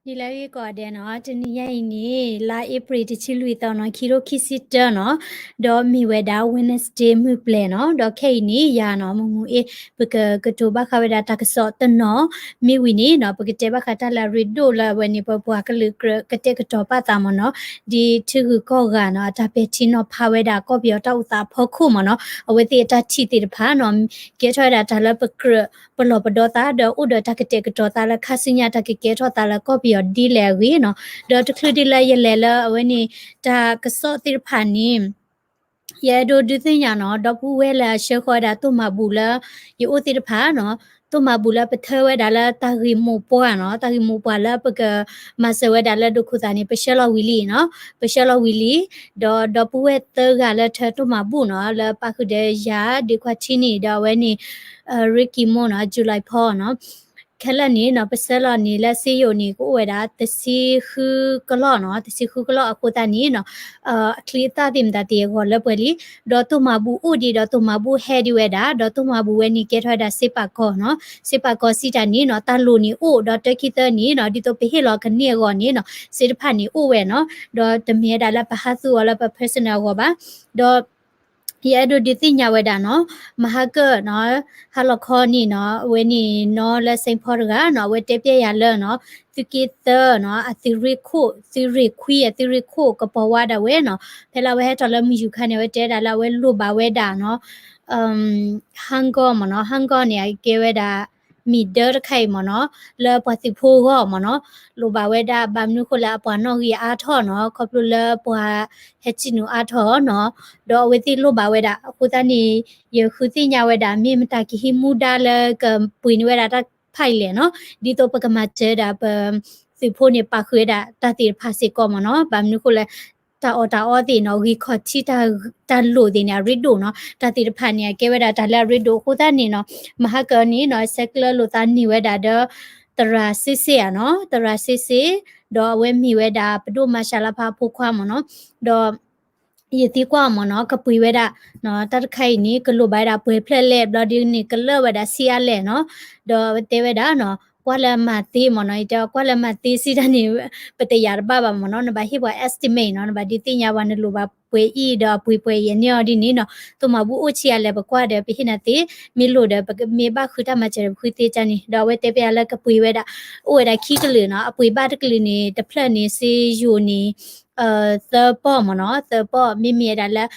ဒ်လၢအဂ့ၢ်ကိးဂၤဒဲးနီၤ, တနံၤညါအံၤန့ၣ် လါအ့ဖြ့ၣ်တဆံလွံၢ်သီနီၤ, ခံထိခံဆံတၢနီၤ, ဒီးမ့ၢ်ဝဲဒၣ် Wednesday မုၢ်ပျဲၤနီၤ, ဒီးခဲအံၤန့ၣ် ယၤနီၤ မုၢ်မုၢ်အ့ၣ် ပကကတိၤဘၣ်ဃးဝဲဒၣ်တၢ်ကစီၣ်တနီၤ, မ့ၢ်ဝံၤန့ၣ်နီၤ ပကတဲဘၣ်ဃးတၢ်လၢအရ့ဒိၣ်လၢအဝဲန့ၣ် ပပှၤကလုာ်ကြၢးကတဲာ်ကတီၤပာ်သးမ့ၢ်နီၤ, ဒ်ထံဂုၤကီၢ်ဂၤနီၤ အတၢ်ပဲာ်ထံနီၤဖးဝဲဒၣ်ကီၢ်ပယီၤတၢ်အိၣ်သးအဖီခိၣ်မ့ၢ်နီၤ, အဝဲသ့ၣ်အတၢ်ထံၣ်သ့ၣ်တဖၣ်နီၤ ကဲထီၣ်ဝဲဒၣ်တၢ်လၢပကြၢးပလီၢ်ပဒီသး ဒီးအိၣ်ဒီးတၢ်ကတဲာ်ကတီၤသးလၢခါဆူညါတၢ်ကကဲထီၣ်သးလၢကီၢ်ပယီၤဒ်လဲၣ်အဂ့ၢ်နီၤ, ဒီးတချုးဒ်လၢယလဲၤလၢအဝဲန့ၣ် တၢ်ကစီၣ်သ့ၣ်တဖၣ်န့ၣ် ယအဲၣ်ဒိးဒုးသ့ၣ်ညါနီၤ ဒီပုၢ်ဝဲၢ်လၢအဆှၢဃီၤဝဲဒၣ်တိၢ်မၤဘူၣ်လၢ ယအိၣ်သ့ၣ်တဖၣ်နီၤ, တိၢ်မၤဘူၣ်လၢပထၢဝဲဒၣ်လၢတၢ်ဂ့ၢ်မိၢ်ပှၢ်နီၤ, တၢ်ဂ့ၢ်မိၢ်ပှၢ်လၢပကမၤစၢၤဝဲဒၣ်လၢဒိၣ်ခိၣ်သးန့ၣ် ပဆှၢလီၤဝံၤလံနီၤ, ပဆှၢလီၤဝံၤလံ, ဒီးဒီပုၢ်ဝဲၢ်သၢဂၤလၢထၢတိၢ်မၤဘူၣ်နီၤ လၢပၣ်ဃုာ်ဒီးယၤ ဒ့ခွါထံန့ၣ် ဒီးအဝဲန့ၣ် Ricky Mo နီၤ July Paul နီၤ ခဲလၢာ်န့ၣ်နီၤ ပဆှၢလီၤန့ၣ်လၢစ့ယိၤန့ၣ် ကအိၣ်ဝဲဒၣ်တဆံဃုကလီၢ်နီၤ, တဆံဃုကလီၢ်အဃိသတးန့ၣ်နီၤ အချံအသၣ်သ့ၣ်မတၤသ့ၣ်အဂီၤလၢပှဲၤလံ, ဒီးတိၢ်မၤဘူၣ်အိၣ်ဒံးဒီးတိၢ်မၤဘူၣ်ဟဲဒံးဝဲဒၣ်, ဒီးတိၢ်မၤဘူၣ်ဝဲန့ၣ်ကဲထီၣ်ဝဲဒၣ်စ့ပာ်ကီၤနီၤ, စ့ပာ်ကီၤစံးတၢ်န့ၣ်နီၤ တၢ်လိၣ်န့ၣ်အိၣ်, ဒီးတၢခံသၢန့ၣ်နီၤ ဒ်သိးပဟ့ၣ်လီၤကန့ၢ်အဂီၢ်န့ၣ်နီၤ စ့တဖၣ်န့ၣ်အိၣ်ဝဲနီၤ, ဒီးတမ့ၢ်ဝဲဒၣ်လၢပဟးသူၣ်အီၤလၢပ personal အဂီၢ်ဘၣ်, ဒီး ယအဲၣ်ဒိးဒုးသ့ၣ်ညါဝဲဒၣ်နီၤ, မဟါကၢၣ်နီၤ, ဟါလီၤခီန့ၣ်နီၤ အဝဲန့ၣ်နီၤလၢ Saint Paul တဂၤနီၤ အဝဲတဲပျဲယၤလၢနီၤ သုးက့သၢနီၤ အသုးရ့ၣ်ခိၣ် သုးရ့ၣ်ခွံ အသုးရ့ၣ်ခိၣ်ကပီၤဝါဒၣ်ဝဲနီၤ, ဖဲလၢအဝဲဟဲထီၣ်လၢမုၢ်ယူၤခါန့ၣ် အဝဲတဲဒၣ်လၢအဝဲလိၣ်ဘၣ်ဝဲဒၣ်နီၤ ဟၢဂီၢ်မ့ၢ်နီၤ, ဟၢဂီၢ်န့ၣ် အကဲဝဲဒၣ် မ့ၢ်ဒၢတခါအံၤမ့ၢ်နီၤ, လၢပှၤသုးဖိအဂီၢ်မ့ၢ်နီၤ, လိၣ်ဘၣ်ဝဲဒၣ် ဘၣ်မနုၤဃိလၢအပှၤနီၣ်ဂံၢ်အါထီၣ်နီၤ, ခီဖျိလၢပှၤဟဲစံၣ်နုာ်အါထီၣ်နီၤ, ဒီးအဝဲသ့ၣ်လိၣ်ဘၣ်ဝဲဒၣ်, အဃိသတးန့ၣ် ယဃုသ့ၣ်ညါဝဲဒၣ် မ့ၢ်မတၤကဟံးမူဒါလၢကပှ့ၤန့ၢ်ဝဲဒၣ်တၢ်ဖးအံၤလဲၣ်နီၤ, ဒ်သိးပကမၤစၢၤဒၣ်ပ သုးဖိန့ၣ် ပာ်ဃုာ်ဝဲဒၣ်တၢ်သ့ၣ်တဖၣ်စ့ၢ်ကီးမ့ၢ်နီၤ, ဘၣ်မနုၤဃိလၢ တၢ်အီၣ်တၢ်အီသ့ၣ်နီၤ, ဂံၢ်ခီၣ်ထံး တၢ်လိၣ်သ့ၣ်န့ၣ် အရ့ဒိၣ်နီၤ, တၢ်သ့ၣ်တဖၣ်န့ၣ် အကဲဝဲဒၣ်တၢ်လၢအရ့ဒိၣ်အဃိသတးန့ၣ်နီၤ, မဟါကၢၣ်န့ၣ်နီၤ ဆဲးကျၢလိာ်သးန့ၢ်ဝဲဒၣ်ဒီး သရၣ်စ့စ့ဧါနီၤ, သရၣ်စ့စ့, ဒီးအဝဲမ့ၢ်ဝဲဒၣ် ပဒိၣ်မၤရှးလါဖးအဖိခွါမ့ၢ်နီၤ, ဒီး ယသံကွၢ်အီၤမ့ၢ်နီၤ, ကပှ့ၤဝဲဒၣ် တၢ်တခါအံၤန့ၣ် ကလိၣ်ဘၣ်ဝဲဒၣ်ပှဲၤဖျၢၣ်လဲၣ်, ဘျီဒ်န့ၣ် ကလၢာ်ဝဲဒၣ်ဆံးအါလဲၣ်နီၤ, ဒီးတဲဝဲဒၣ်နီၤ, ကွၢ်လၢမၤသ့မ့ၢ်နီၤ, ယတဲကွၢ်လၢမၤသ့စံးတၢ်န့ၣ် ပတယာ်တဘၣ်ဘၣ်မ့ၢ်နီၤ, နဘၣ်ဟ့ၣ်ပှၤ estimate နီၤ, နဘၣ်ဒုးသ့ၣ်ညါပှၤနလိၣ်ဘၣ်ပှဲၤအံၤဒီးအပှ့ၤပှဲၤအံၤန့ၢ်အီၤဒ်န့ၣ်နီၤ, တိၢ်မၤဘူၣ်အိၣ်ဆံးအါလဲၣ် ပကွၢ်ဒီး ပဟ့ၣ်နၤသ့, မ့ၢ်လိၣ်ဒီး ပမ့ၢ်ဘၣ်ဃုတၢ်မၤစၢၤဒီး ပဃုသ့တၢ်န့ၣ်, ဒီးအဝဲတဲပျဲလၢကပှ့ၤဝဲဒၣ်, အိၣ်ဝဲဒၣ်ခံကလုာ်နီၤ, အပှ့ၤဘၣ်တကလုာ်န့ၣ် တဖျၢၣ်န့ၣ် စ့ယိၤန့ၣ် သၢပီၢ်မ့ၢ်နီၤ, သၢပီၢ်, မ့မ့ၢ်ဝဲဒၣ်လၢ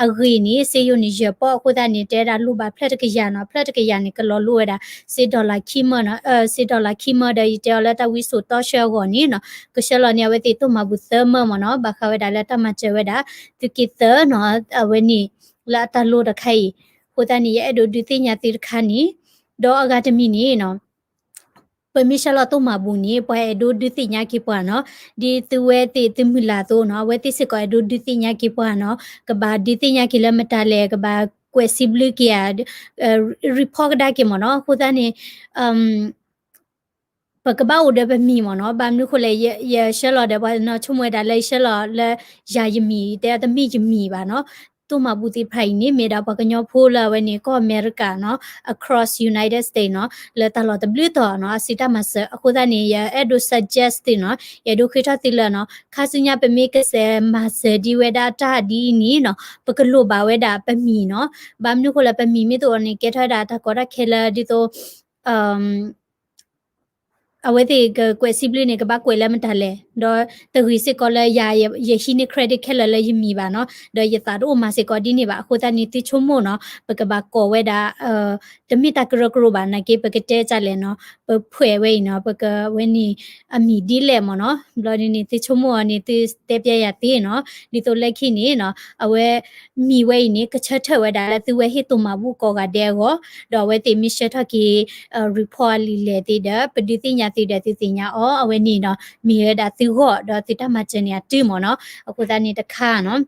အဂ့ၤန့ၣ် စ့ယိၤန့ၣ် ယဲၢ်ပီၢ်အဃိသတးန့ၣ် တဲဝဲဒၣ်လိၣ်ဘၣ်ဖျၢၣ်တကယၤနီၤ, ဖျၢၣ်တကယၤန့ၣ် ကလီၤလိၣ်ဝဲဒၣ် စ့ dollar ခံမၢနီၤ, စ့ dollar ခံမၢဒီး ယတဲအီၤလၢတၢ်ဝံစိာ်တီဆှၢအဂီၢ်န့ၣ်နီၤ, ကဆှၢလီၤန့ၢ်အဝဲသ့ၣ်တိၢ်မၤဘူၣ်သၢမၢမ့ၢ်နီၤ, ဘၣ်ဃးဝဲဒၣ်လၢတၢ်မၤစၢၤဝဲဒၣ် သုးက့သၢနီၤ, အဝဲန့ၣ် လၢအတၢ်လိၣ်တခါအံၤ, အဃိသတးန့ၣ် ယအဲၣ်ဒိးဒုးသ့ၣ်ညါသုတခါန့ၣ်, ဒီးအဂၤတမံၤန့ၣ်နီၤ ပမ့ၢ်ဆှၢလီၤတိၢ်မၤဘူၣ်န့ၣ် ပှၤအဲၣ်ဒိးဒုးသ့ၣ်ညါက့ၤပှၤနီၤ, ဒ်သုဝဲသ့ၣ်သုမုၢ်လၢ်အသိးနီၤ, အဝဲသ့ၣ်စ့ၢ်ကီးအဲၣ်ဒိးဒုးသ့ၣ်ညါက့ၤပှၤနီၤ, ကဘၣ်ဒုးသ့ၣ်ညါက့ၤလၢမတၤလဲၣ်, ကဘၣ်ကွဲးစံးဘျုးက့ၤဧါ, report ကဒါက့ၤမ့ၢ်နီၤ, အဃိသတးန့ၣ် ပကဘၣ်အိၣ်ဒီးပမံၤမ့ၢ်နီၤ, ဘၣ်မနုၤဃိလဲၣ်, ယဆှၢလီၤဒီးပှၤနီၤ ဆိကမိၣ်ဝဲဒၣ်လၢယဆှၢလီၤလၢယၤယမံၤ, တဲတမ့ၢ်ယမံၤဘၣ်နီၤ, တိၢ်မၤဘူၣ်သ့ၣ်တဖၣ်အံၤန့ၣ် မ့ၢ်ဒၣ်ပှၤကညီဖိလၢအဝဲန့ၣ် ကီၢ်အမဲရကၤနီၤ, across United States နီၤ, လၢတၢ်လီၢ်တဘျုးတီၤနီၤ အစုတၢ်မၤစၢၤ, အဃိသတးန့ၣ် ယအဲၣ်ဒိး suggest သုနီၤ, ယအဲၣ်ဒိးဃ့ထီၣ်သုလၢနီၤ, ခါဆူညါပမ့ၢ်ကစဲးမၤစၢၤဒ်ဝဲဒၣ်တၢ်ဒ်အံၤန့ၣ်နီၤ, ပကလိၣ်ဘၣ်ဝဲဒၣ်ပမံၤနီၤ, ဘၣ်မနုၤဃိလၢပမံၤမ့ၢ်တအိၣ်န့ၣ် ကဲထီၣ်ဝဲဒၣ်တၢ်ကီတၢ်ခဲလၢဒ်သိး အဝဲသ့ၣ်ကကွဲးစံးဘျုးန့ၣ် ကဘၣ်ကွဲးလၢမတၤလဲၣ်, ဒီးတဂ့ၤစ့ၢ်ကီးလၢယၤ ယဟံးန့ၢ် credit ခဲလၢာ်လၢယမံၤဘၣ်နီၤ, ဒီးယသးတအိၣ်မၤစ့ၢ်ကီးဒ်န့ၣ်ဘၣ်, အဃိသတးန့ၣ် သုဆိကမိၣ်နီၤ, ပကဘၣ်ကိးဝဲဒၣ် တမ့ၢ်တၢ်ကရၢကရိဘၣ်, နာ်က့ ပကတဲဒ်လဲၣ်နီၤ, ပဖှဲးဝဲအံၤနီၤ, ပကဝဲန့ၣ် အမံၤဒ်လဲၣ်မ့ၢ်နီၤ, ဘျီဒ်န့ၣ် သုဆိကမိၣ်အီၤန့ၣ် သုတဲပျဲယၤသ့နီၤ, ဒ်သိးလၢခံန့ၣ်နီၤ, အဝဲ မံၤဝဲအံၤန့ၣ် ကဆၢထၢၣ်ဝဲဒၣ်လၢသုဝဲဟ့ၣ်တိၢ်မၤဘူၣ်ကိးဂၤဒဲးအဂီၢ်, ဒီးအဝဲသ့ၣ်မ့ၢ်ဆှၢထီၣ်က့ၤ report အလံာ်လဲၢ်သ့ၣ်ဒီး ပဒုးသ့ၣ်ညါသုဒီးသုသ့ၣ်ညါအီၤ, အဝဲန့ၣ်ဒီး မ့ၢ်ဝဲဒၣ်သုဂီၢ် ဒီးသုတၢ်မၤစၢၤန့ၣ်အတုမ့ၢ်နီၤ, အဃိသတးန့ၣ်တခါနီၤ,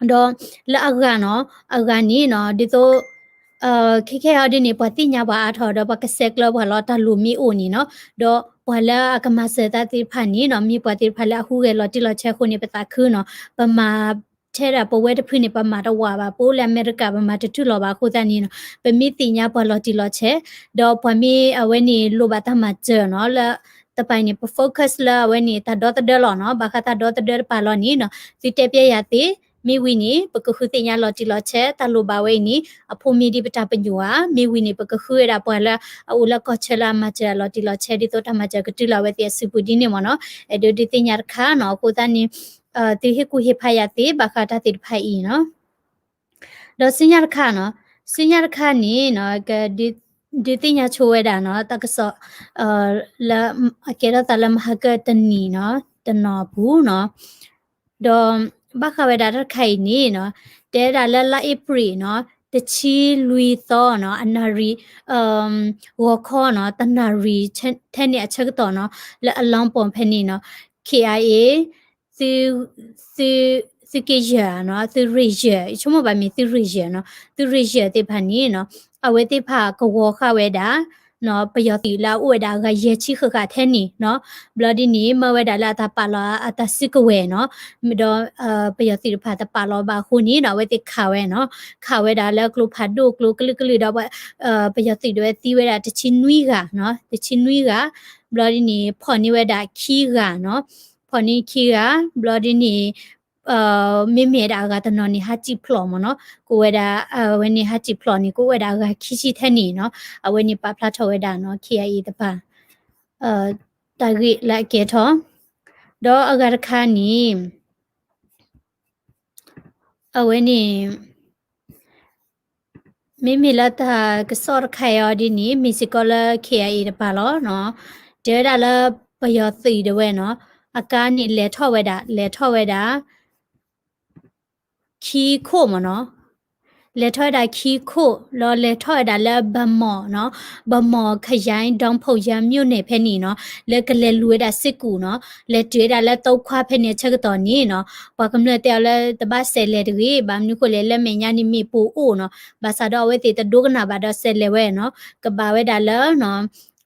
ဒီးလၢအဂၤနီၤ, အဂၤန့ၣ်နီၤ ဒ်သိး ခဲခဲအံၤဒ်န့ၣ် ပှၤသ့ၣ်ညါပှၤအါထီၣ် ဒီးပှၤကဆဲးကျၢပှၤလီၤ တၢ်လိၣ်မ့ၢ်အိၣ်န့ၣ်နီၤ, ဒီးပှၤလၢအကမၤစၢၤသးသ့ၣ်တဖၣ်န့ၣ်နီၤ မ့ၢ်ပှၤသ့ၣ်တဖၣ်လၢအဟူးဂဲၤလီၤတံၢ်လီၤဆဲးအဃိန့ၣ် ပသးခုနီၤ, ပမၤ ထဲဒၣ်ပဝဲတဖုန့ၣ် ပမၤတဝးဘၣ်, ပအိၣ်လၢအမဲရကၤ ပမၤတတုၤလီၤဘၣ်, အဃိသတးန့ၣ်နီၤ ပမ့ၢ်သ့ၣ်ညါပှၤလီၤတံၢ်လီၤဆဲး, ဒီးပှၤမ့ၢ်အဝဲန့ၣ်လိၣ်ဘၣ်တၢ်မၤစၢၤနီၤ လၢ တပၤအံၤန့ၣ် ပ focus လၢအဝဲန့ၣ် တၢ်ဒီသဒၢလီၤနီၤ. ဘၣ်ဃးတၢ်ဒီသဒၢတပၤလီၤန့ၣ်နီၤ သုတဲပျဲယၤသ့, မ့ၢ်ဝံၤန့ၣ် ပကဃုသ့ၣ်ညါလီၤတံၢ်လီၤဆဲး တၢ်လိၣ်ဘၣ်ဝဲအံၤန့ၣ် အဖိမ့ၢ်ဒ်ပတၢ်ပညိၣ်ဧါ, မ့ၢ်ဝံၤန့ၣ် ပကဃုဝဲဒၣ်ပှၤလၢအအိၣ်လၢကီၢ်ဆၢလၢအမၤစၢၤလီၤတံၢ်လီၤဆဲး ဒ်သိးတၢ်မၤစၢၤကတုၤလၢအဝဲသ့ၣ်အစုပူၤဒ်န့ၣ်မ့ၢ်နီၤ. အဲၣ်ဒိးဒုးသ့ၣ်ညါတခါနီၤ. အဃိသတးန့ၣ် သုဟ့ၣ်ကူၣ်ဟ့ၣ်ဖးယၤသ့ ဘၣ်ဃးတၢ်သ့ၣ်တဖၣ်အံၤနီၤ. ဒီးဆူညါတခါနီၤ, ဆူညါတခါန့ၣ်နီၤ ကဒုးသ့ၣ်ညါဆိဝဲဒၣ်နီၤ တၢ်ကစီၣ် လၢအကဲထီၣ်သးလၢမဟါကတနံၤနီၤ တနီၤအပူၤနီၤ. ဒီးဘၣ်ဃးဝဲဒၣ်တၢ်တခါအံၤန့ၣ်နီၤ တဲဝဲဒၣ်လၢလါအ့ဖြ့ၣ်နီၤ တဆံလွံၢ်သီနီၤ အနၣ်ရံၣ် ဂီၤခီနီၤ တနၣ်ရံၣ်ထဲန့ၣ်အဆၢကတီၢ်နီၤ လၢအလီၢ်ပိာ်ဖဲန့ၣ်နီၤ KIA သု သု သုးက့ယဲၢ်နီၤ သုးရ့ၣ်ယဲၢ် ယဆိကမိၣ်ဘၣ်မ့ၢ်သုးရ့ၣ်ယဲၢ်နီၤ သုးရ့ၣ်ယဲၢ်သ့ၣ်တဖၣ်န့ၣ်နီၤ အဝဲသ့ၣ်တဖၣ်ကဝီၤဃာ်ဝဲဒၣ် ပယီၤသုးလၢအအိၣ်ဝဲဒၣ်အဂၤယဲၢ်ဆံဃၣ်ဃၣ်ထဲန့ၣ်နီၤ ဘျီဒ်န့ၣ် မၢဝဲဒၣ်လၢအတၢ်ပာ်လီၤအတၢ်စုကဝဲၤနီၤ ဒီး ပယီၤသုးတဖၣ်တပာ်လီၤဘၣ်အဃိန့ၣ်နီၤ အဝဲသ့ၣ်ခးဝဲနီၤ ခးဝဲဒၣ်လၢကျိဖးဒိၣ်ကျိကလုာ်ကလုာ်ဒီး ပယီၤသုးဒၣ်ဝဲသံဝဲဒၣ်တဆံနွံဂၤနီၤ တဆံနွံဂၤ ဘျီဒ်န့ၣ် ဖီၣ်န့ၢ်ဝဲဒၣ်ခံဂၤနီၤ ဖီၣ်န့ၢ်ခံဂၤ ဘျီဒ်န့ၣ် မ့မ့ၢ်ဝဲဒၣ်အဂၤတနီၤန့ၣ် ဟးစံၣ်ဖျိးမ့ၢ်နီၤ ကအိၣ်ဝဲဒၣ် အဝဲန့ၣ်ဟးစံၣ်ဖျိးန့ၣ် ကအိၣ်ဝဲဒၣ်အဂၤခံဆံထဲန့ၣ်နီၤ အဝဲန့ၣ်ပာ်ဖျါထီၣ်ဝဲဒၣ်နီၤ KIA တပၤ တၢ်ဂ့ၢ်လၢအကဲထီၣ် ဒီးအဂၤတခါန့ၣ် အဝဲန့ၣ် မ့မ့ၢ်လၢတၢ်ကစီၣ်တခါအံၤအီၤဒ်န့ၣ် မ့ၢ်စ့ၢ်ကီးလၢ KIA တပၤလီၤနီၤ တဲဝဲဒၣ်လၢပယီၤသုးဒၣ်ဝဲနီၤ အကါန့ၣ်လဲၤထီၣ်ဝဲဒၣ် လဲၤထီၣ်ဝဲဒၣ် ခံခိၣ်မ့ၢ်နီၤ လဲၤထီၣ်ဝဲဒၣ်ခံခိၣ် လီၤလဲၤထီၣ်ဝဲဒၣ်လၢဘမီၣ်နီၤ ဘမီၣ်ခယဲၣ် ဒီဖုၣ်ယဲၢ် မြို့နယ် ဖဲန့ၣ်နီၤ လၢကလဲၤလူၤဝဲဒၣ်စ့ၢ်ကီးနီၤ လဲၤတုၤဝဲဒၣ်လၢတိခွါဖဲန့ၣ်အဆၢကတီၢ်န့ၣ်နီၤ ပှၤကမျၢၢ်တဲအီၤလၢတဘၣ်ဆဲးလဲၤတဂ့ၤ ဘၣ်မနုၤဃိလဲၣ် လၢမဲာ်ညါန့ၣ်မ့ၣ်ပိၢ်အိၣ်နီၤ ဘၣ်ဆၣ်ဒီးအဝဲသ့ၣ်တဒိကနၣ်ဘၣ်ဒီးဆဲးလဲၤဝဲနီၤ ကဘၣ်ဝဲဒၣ်လၢ လါ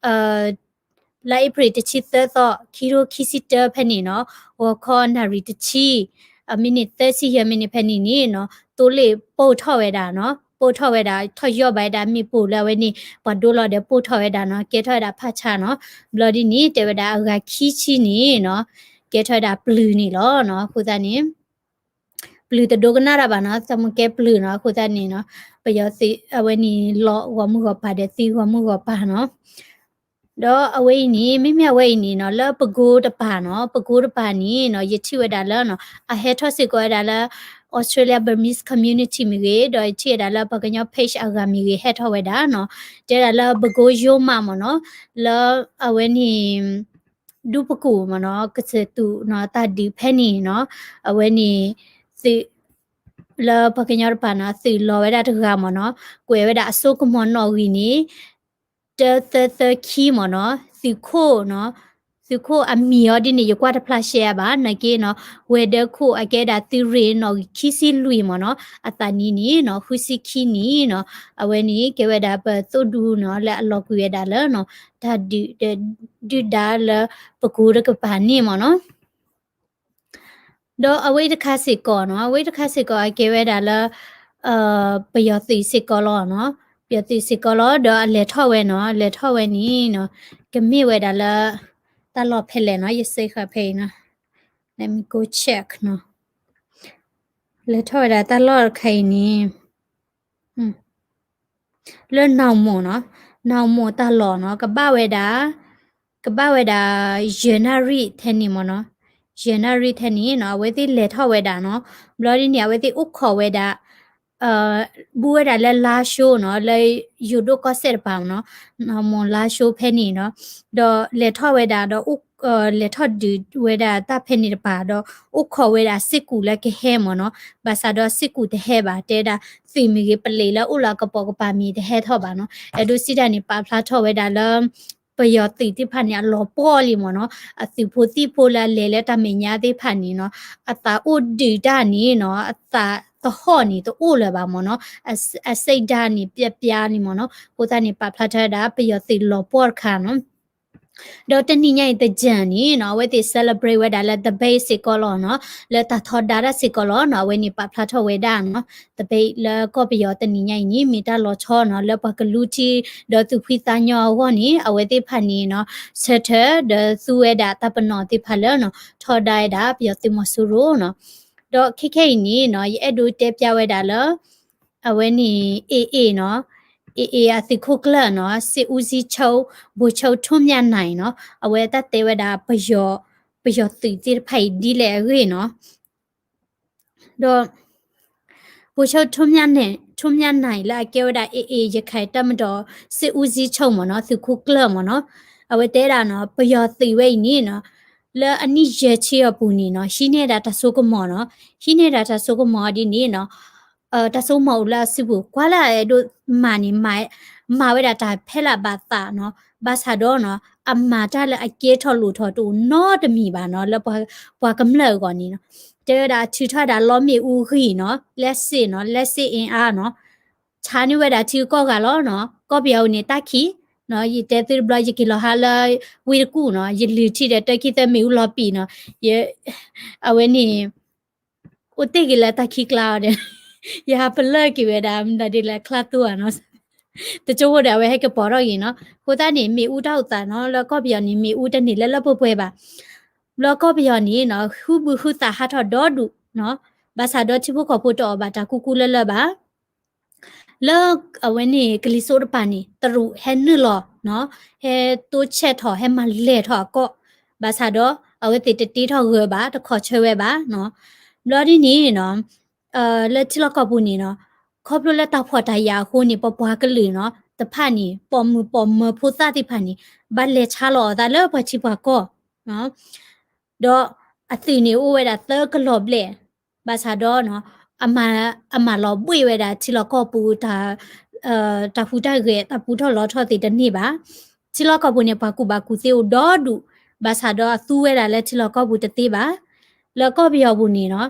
အ့ဖြ့ၣ်တဆံသၢသီ ခံကထိခံဆံတၢဖဲန့ၣ်နီၤ ဂီၤခီနၣ်ရံၣ်တဆံ အမံးနံးသၢဆံယဲၢ်မံးနံးဖဲန့ၣ်န့ၣ်နီၤ သိလ့ၣ်ပိၢ်ထီၣ်ဝဲဒၣ်နီၤ ပိၢ်ထီၣ်ဝဲဒၣ် ထီၣ်ယီၢ်ဘၣ်ဝဲဒၣ်မ့ၣ်ပိၢ်လၢအဝဲန့ၣ် ပှၤဒိလီၤဒီးပိၢ်ထီၣ်ဝဲဒၣ်နီၤ ကဲထီၣ်ဝဲဒၣ်ဖးဆါနီၤ ဘျီဒ်န့ၣ် တဲဝဲဒၣ်အဂၤခံဆံန့ၣ်နီၤ ကဲထီၣ်ဝဲဒၣ်ပျုၤန့ၣ်လီၤနီၤ အဃိသတးန့ၣ် ပျုၤတဒိကနၣ်တၢ်ဘၣ်နီၤ သးမူကဲပျုၤနီၤ အဃိသတးန့ၣ်နီၤ ပယီၤသုးအဝဲန့ၣ်လီၤဂီၢ်မုၢ်ဂီၢ်ပၤဒီးသံဂီၢ်မုၢ်ဂီၢ်ပၤနီၤ ဒီးအဝဲအံၤန့ၣ် မ့မ့ၢ်အဝဲအံၤန့ၣ်နီၤ လၢပကိတပၤနီၤ ပကိတပၤန့ၣ်နီၤ ယထံၣ်ဝဲဒၣ်လၢနီၤ အဟဲထီၣ်စ့ၢ်ကီးဝဲဒၣ်လၢ Australia Burmese Community မ့ၢ်ဂ့ၤ ဒီးယထံၣ်ဝဲဒၣ်လၢပှၤကညီ page အဂၤမ့ၢ်ဂ့ၤ ဟဲထီၣ်ဝဲဒၣ်နီၤ တဲဒၣ်လၢပကိယိမးမ့ၢ်နီၤ လၢအဝဲန့ၣ် ဒူပကူၣ်မ့ၢ်နီၤ ကစၢၢ်သူၣ်နီၤ တၢ်ဒုးဖဲန့ၣ်နီၤ အဝဲန့ၣ် သုး လၢပှၤကညီတပၤနီၤ သုးလီၤဝဲဒၣ်တဂၤမ့ၢ်နီၤ ကွဲးဝဲဒၣ်အစိကမီၤနီၣ်ဂံၢ်န့ၣ် တၢသၢသၢခံမ့ၢ်နီၤ သုးခိၣ်နီၤ သုးခိၣ်အမံၤအီၤဒ်န့ၣ် ယကွၢ်တဖျါရှဲအါဘၣ် နာ်က့နီၤ ဝဲၤဒၢခိၣ်အကဲဒၣ်သုးရ့ၣ်နီၣ်ဂံၢ်ခံဆံလွံၢ်မ့ၢ်နီၤ အသးနံၤန့ၣ်နီၤ ဃုဆံခံနံၣ်နီၤ အဝဲန့ၣ် ကဲဝဲဒၣ်ပသိၣ်ဒူနီၤ လၢအလီၤကွံာ်ဝဲဒၣ်လၢနီၤ တၢ်ဒုး ဒုၣ်ဒါလၢပကိတကပၤန့ၣ်မ့ၢ်နီၤ ဒီးအဝဲတခါစ့ၢ်ကီးနီၤ အဝဲတခါစ့ၢ်ကီးအကဲဝဲဒၣ်လၢ ပယီၤသုးစ့ၢ်ကီးလီၤနီၤ ပယီၤသုးစ့ၢ်ကီးလီၤ ဒီးအလဲၤထီၣ်ဝဲနီၤ လဲၤထီၣ်ဝဲန့ၣ်နီၤ ကမ့ၢ်ဝဲဒၣ်လၢ တၢ်လီၢ်ဖဲလဲၣ်နီၤ ယစ့ဃာ်ဖဲအံၤနီၤ Let me go check နီၤ လဲၤထီၣ်ဝဲဒၣ်တၢ်လီၢ်တခါအံၤန့ၣ် လၢနီၢ်မိၢ်နီၤ နီၢ်မိၢ်တၢ်လီၢ်နီၤ ကဘၣ်ဝဲဒၣ် ကဘၣ်ဝဲဒၣ် ယဲၢ်နၣ်ရံၣ်ထဲန့ၣ်မ့ၢ်နီၤ ယဲၢ်နၣ်ရံၣ်ထဲန့ၣ်နီၤ အဝဲသ့ၣ်လဲၤထီၣ်ဝဲဒၣ်နီၤ ဘျီဒ်န့ၣ် အဝဲသ့ၣ်အိၣ်ခိးဝဲဒၣ် ဘူးဝဲဒၣ်လၢလါရှိနီၤ လၢယိၤဒိၣ်ကီၢ်စဲၣ်တပၤနီၤ နီၢ်မိၢ်လါရှိဖဲန့ၣ်နီၤ ဒီးလဲၤထီၣ်ဝဲဒၣ်ဒီး လဲၤထီၣ်ဒုးဝဲဒၣ်တၢ်ဖဲန့ၣ်တပၤဒီး အိၣ်ခိးဝဲဒၣ်စ့ၢ်ကီးလၢကဟဲမ့ၢ်နီၤ ဘၣ်ဆၣ်ဒီးစ့ၢ်ကီးတဟဲဘၣ် တဲဒၣ် သုးမ့ၢ်ဂ့ၤ ပလံးလၢအိၣ်လၢအကပိာ်ကပၤမ့ၢ်တဟဲထီၣ်ဘၣ်နီၤ အဲၣ်ဒိးစံးတၢ်န့ၣ် ပာ်ဖျါထီၣ်ဝဲဒၣ်လၢ ပယီၤသုးသ့ၣ်တဖၣ်န့ၣ် အလီၤပှီၢ်လံမ့ၢ်နီၤ အသုးဖိသံၣ်ဖိလၢအလဲၤလၢတၢ်မဲာ်ညါသ့ၣ်တဖၣ်န့ၣ်နီၤ အသးအိၣ်ဒုးတၢ်န့ၣ်နီၤ အသးသဟီၣ်န့ၣ် တအိၣ်လၢၤဘၣ်မ့ၢ်နီၤ အစ့ၣ်ဒၣ်န့ၣ် ပျါပျါလံမ့ၢ်နီၤ အဃိသတးန့ၣ် ပာ်ဖျါထီၣ်ဝဲဒၣ် ပယီၤသုးလီၤပှီၢ်တခါနီၤ ဒီးတနံၤညါအံၤ သင်္ကြန် န့ၣ်နီၤ အဝဲသ့ၣ် celebrate ဝဲဒၣ်လၢ သဘဲစ့ၢ်ကီးလီၤနီၤ, လၢတၢ်ထီဒါတၢ်စ့ၢ်ကီးလီၤနီၤ, အဝဲန့ၣ်ပာ်ဖျါထီၣ်ဝဲဒၣ်နီၤ, သဘဲလၢကီၢ်ပယီၤတနံၤညါအံၤန့ၣ် မ့ၢ်တၢ်လီၤဆီနီၤ, လၢပှၤကလူထံဒီးသူၣ်ဖှံသးညီအဂီၢ်န့ၣ် အဝဲသ့ၣ်တဖၣ်န့ၣ်နီၤ ဆၢထၢၣ်ဒီးသူဝဲဒၣ်တၢ်ပနီၣ်သ့ၣ်တဖၣ်လၢနီၤ ထီဒါဝဲဒၣ်ပယီၤသုးမီၤစိရိၤနီၤ. ဒီးခဲခဲအံၤန့ၣ်နီၤ ယအဲၣ်ဒိးတဲပျးဝဲဒၣ်လၢ အဝဲန့ၣ် AA နီၤ, AA အသုးခိၣ်ကျၢၢ်နီၤ, စစ်ဦးစီးချုပ် ဗိုလ်ချုပ်ထွန်းမြတ်နိုင် နီၤ, အဝဲတၢ်တဲဝဲဒၣ် ပယီၤသုးသ့ၣ်တဖၣ်အံၤဒ်လဲၣ်အဂ့ၢ်နီၤ. ဒီး ဗိုလ်ချုပ်ထွန်းမြတ်နိုင် ထွန်းမြတ်နိုင် လၢအကဲဝဲဒၣ် AA ရခိုင်တပ်မတော် စစ်ဦးစီးချုပ် မ့ၢ်နီၤ, သုးခိၣ်ကျၢၢ်မ့ၢ်နီၤ, အဝဲတဲဒၣ်နီၤ ပယီၤသုးဝဲအံၤန့ၣ်နီၤ လၢအနံၣ်ယဲၢ်ဆံအပူၤန့ၣ်နီၤ ဟံးန့ၢ်ဒၣ်တၢ်စိကမီၤနီၤ, ဟံးန့ၢ်ဒၣ်တၢ်စိကမီၤဒ်န့ၣ်နီၤ တၢ်စိကမီၤအိၣ်လၢအစုပူၤ ကွၢ်လၢအအဲၣ်ဒိးမၤန့ၣ် မၤဝဲဒၣ်တၢ်ဖဲလၢဘၣ်သးနီၤ, ဘၣ်ဆၣ်ဒီးနီၤ အမၤတၢ်လၢအကဲထီၣ်လိာ်ထီၣ်တအိၣ်နီတမံၤဘၣ်နီၤ, လၢပှၤကမျၢၢ်အဂီၢ်န့ၣ်နီၤ, တဲဝဲဒၣ်ထုးထီၣ်ဝဲဒၣ်လီမ့ၣ်အူဂံၢ်နီၤ, လက်စစ်နီၤ, လက်စစ်အင်အားနီၤ, ဆါန့ၢ်ဝဲဒၣ်ထံကီၢ်ဂၤလီၤနီၤ, ကီၢ်ပယီၤအံၤန့ၣ်တၢ်ခံးနီၤ, ယတဲသုတဘျီ ယက့ၤလီၤဟးလၢ ဝ့ၢ်တကူၣ်နီၤ, ယလုၢ်ထံၣ်ဒီးတၢ်ခံးသၢမ့ၣ်အူလီၤပံာ်နီၤ, အဝဲန့ၣ် အိၣ်တ့ၢ်က့ၤလၢတၢ်ခံးကျါအီၤဒီး ယဟးပလၢၢ်က့ၤဝဲဒၣ် မတၤဒ်လဲၣ်ချါတိၢ်ဧါနီၤ, တကၠိဖိဒီးအဝဲဟဲက့ၤပိာ်ထီၣ်က့ၤနီၤ, အဃိသတးန့ၣ် မ့ၣ်အူတၢ်အိၣ်သးနီၤ လၢကီၢ်ပယီၤန့ၣ် မ့ၣ်အူတန့ၢ်လၢလၢပှဲၤပှဲၤဘၣ်, ဘျီကီၢ်ပယီၤန့ၣ်နီၤ ဟုဘုဟုသးဟးထီၣ်ဒီဒူၣ်နီၤ, ဘၣ်ဆၣ်ဒီးထံဖိကီၢ်ဖိတအီၣ်ဘၣ်တၢ်ကူၣ်ကူၣ်လၢလၢဘၣ် လၢအဝဲန့ၣ် ကလံၤစိးတပၤန့ၣ် တရူးဟဲနုာ်လီၤနီၤ, ဟဲတိဆဲးထီၣ် ဟဲမၤလဲၢ်ထီၣ်အကီၢ်, ဘၣ်ဆၣ်ဒီး အဝဲသ့ၣ်တတ့ထီၣ်ဂၢၤဘၣ် တခီၣ်ဆၢဝဲဘၣ်နီၤ, ဘျီဒ်န့ၣ်နီၤ လၢထံလီၢ်ကီၢ်ပူၤန့ၣ်နီၤ ခီဖျိလၢတၢ်ဖှီၣ်တၢ်ယာ်အဃိန့ၣ် ပပှၤကလုာ်နီၤ တဖၣ်န့ၣ် ပိာ်မုၣ်ပိာ်မၢၤဖိသၣ်သ့ၣ်တဖၣ်န့ၣ် ဘၣ်လဲၤဆါလီၤအသးလၢပှၤထံပှၤကီၢ် ဒီးအသုးန့ၣ်အိၣ်ဝဲဒၣ်သၢကလီၤဘျဲၣ်, ဘၣ်ဆၣ်ဒီး အမၤလီၤဘှ့ၣ်ဝဲဒၣ်ထံလီၢ်ကီၢ်ပူၤ တၢ်ဟူးတၢ်ဂဲၤ တၢ်ပူထီၣ်လီၤထီၣ်သ့ၣ်တန့ၢ်ဘၣ်. ထံလီၢ်ကီၢ်ပူၤန့ၣ် ပှၤကူၣ်ဘၣ်ကူၣ်သ့အိၣ်ဒီဒူၣ်, ဘၣ်ဆၣ်ဒီးအသူဝဲဒၣ်လၢထံလီၢ်ကီၢ်ပူၤတသ့ဘၣ်. လၢကီၢ်ပယီၤပူၤန့ၣ်နီၤ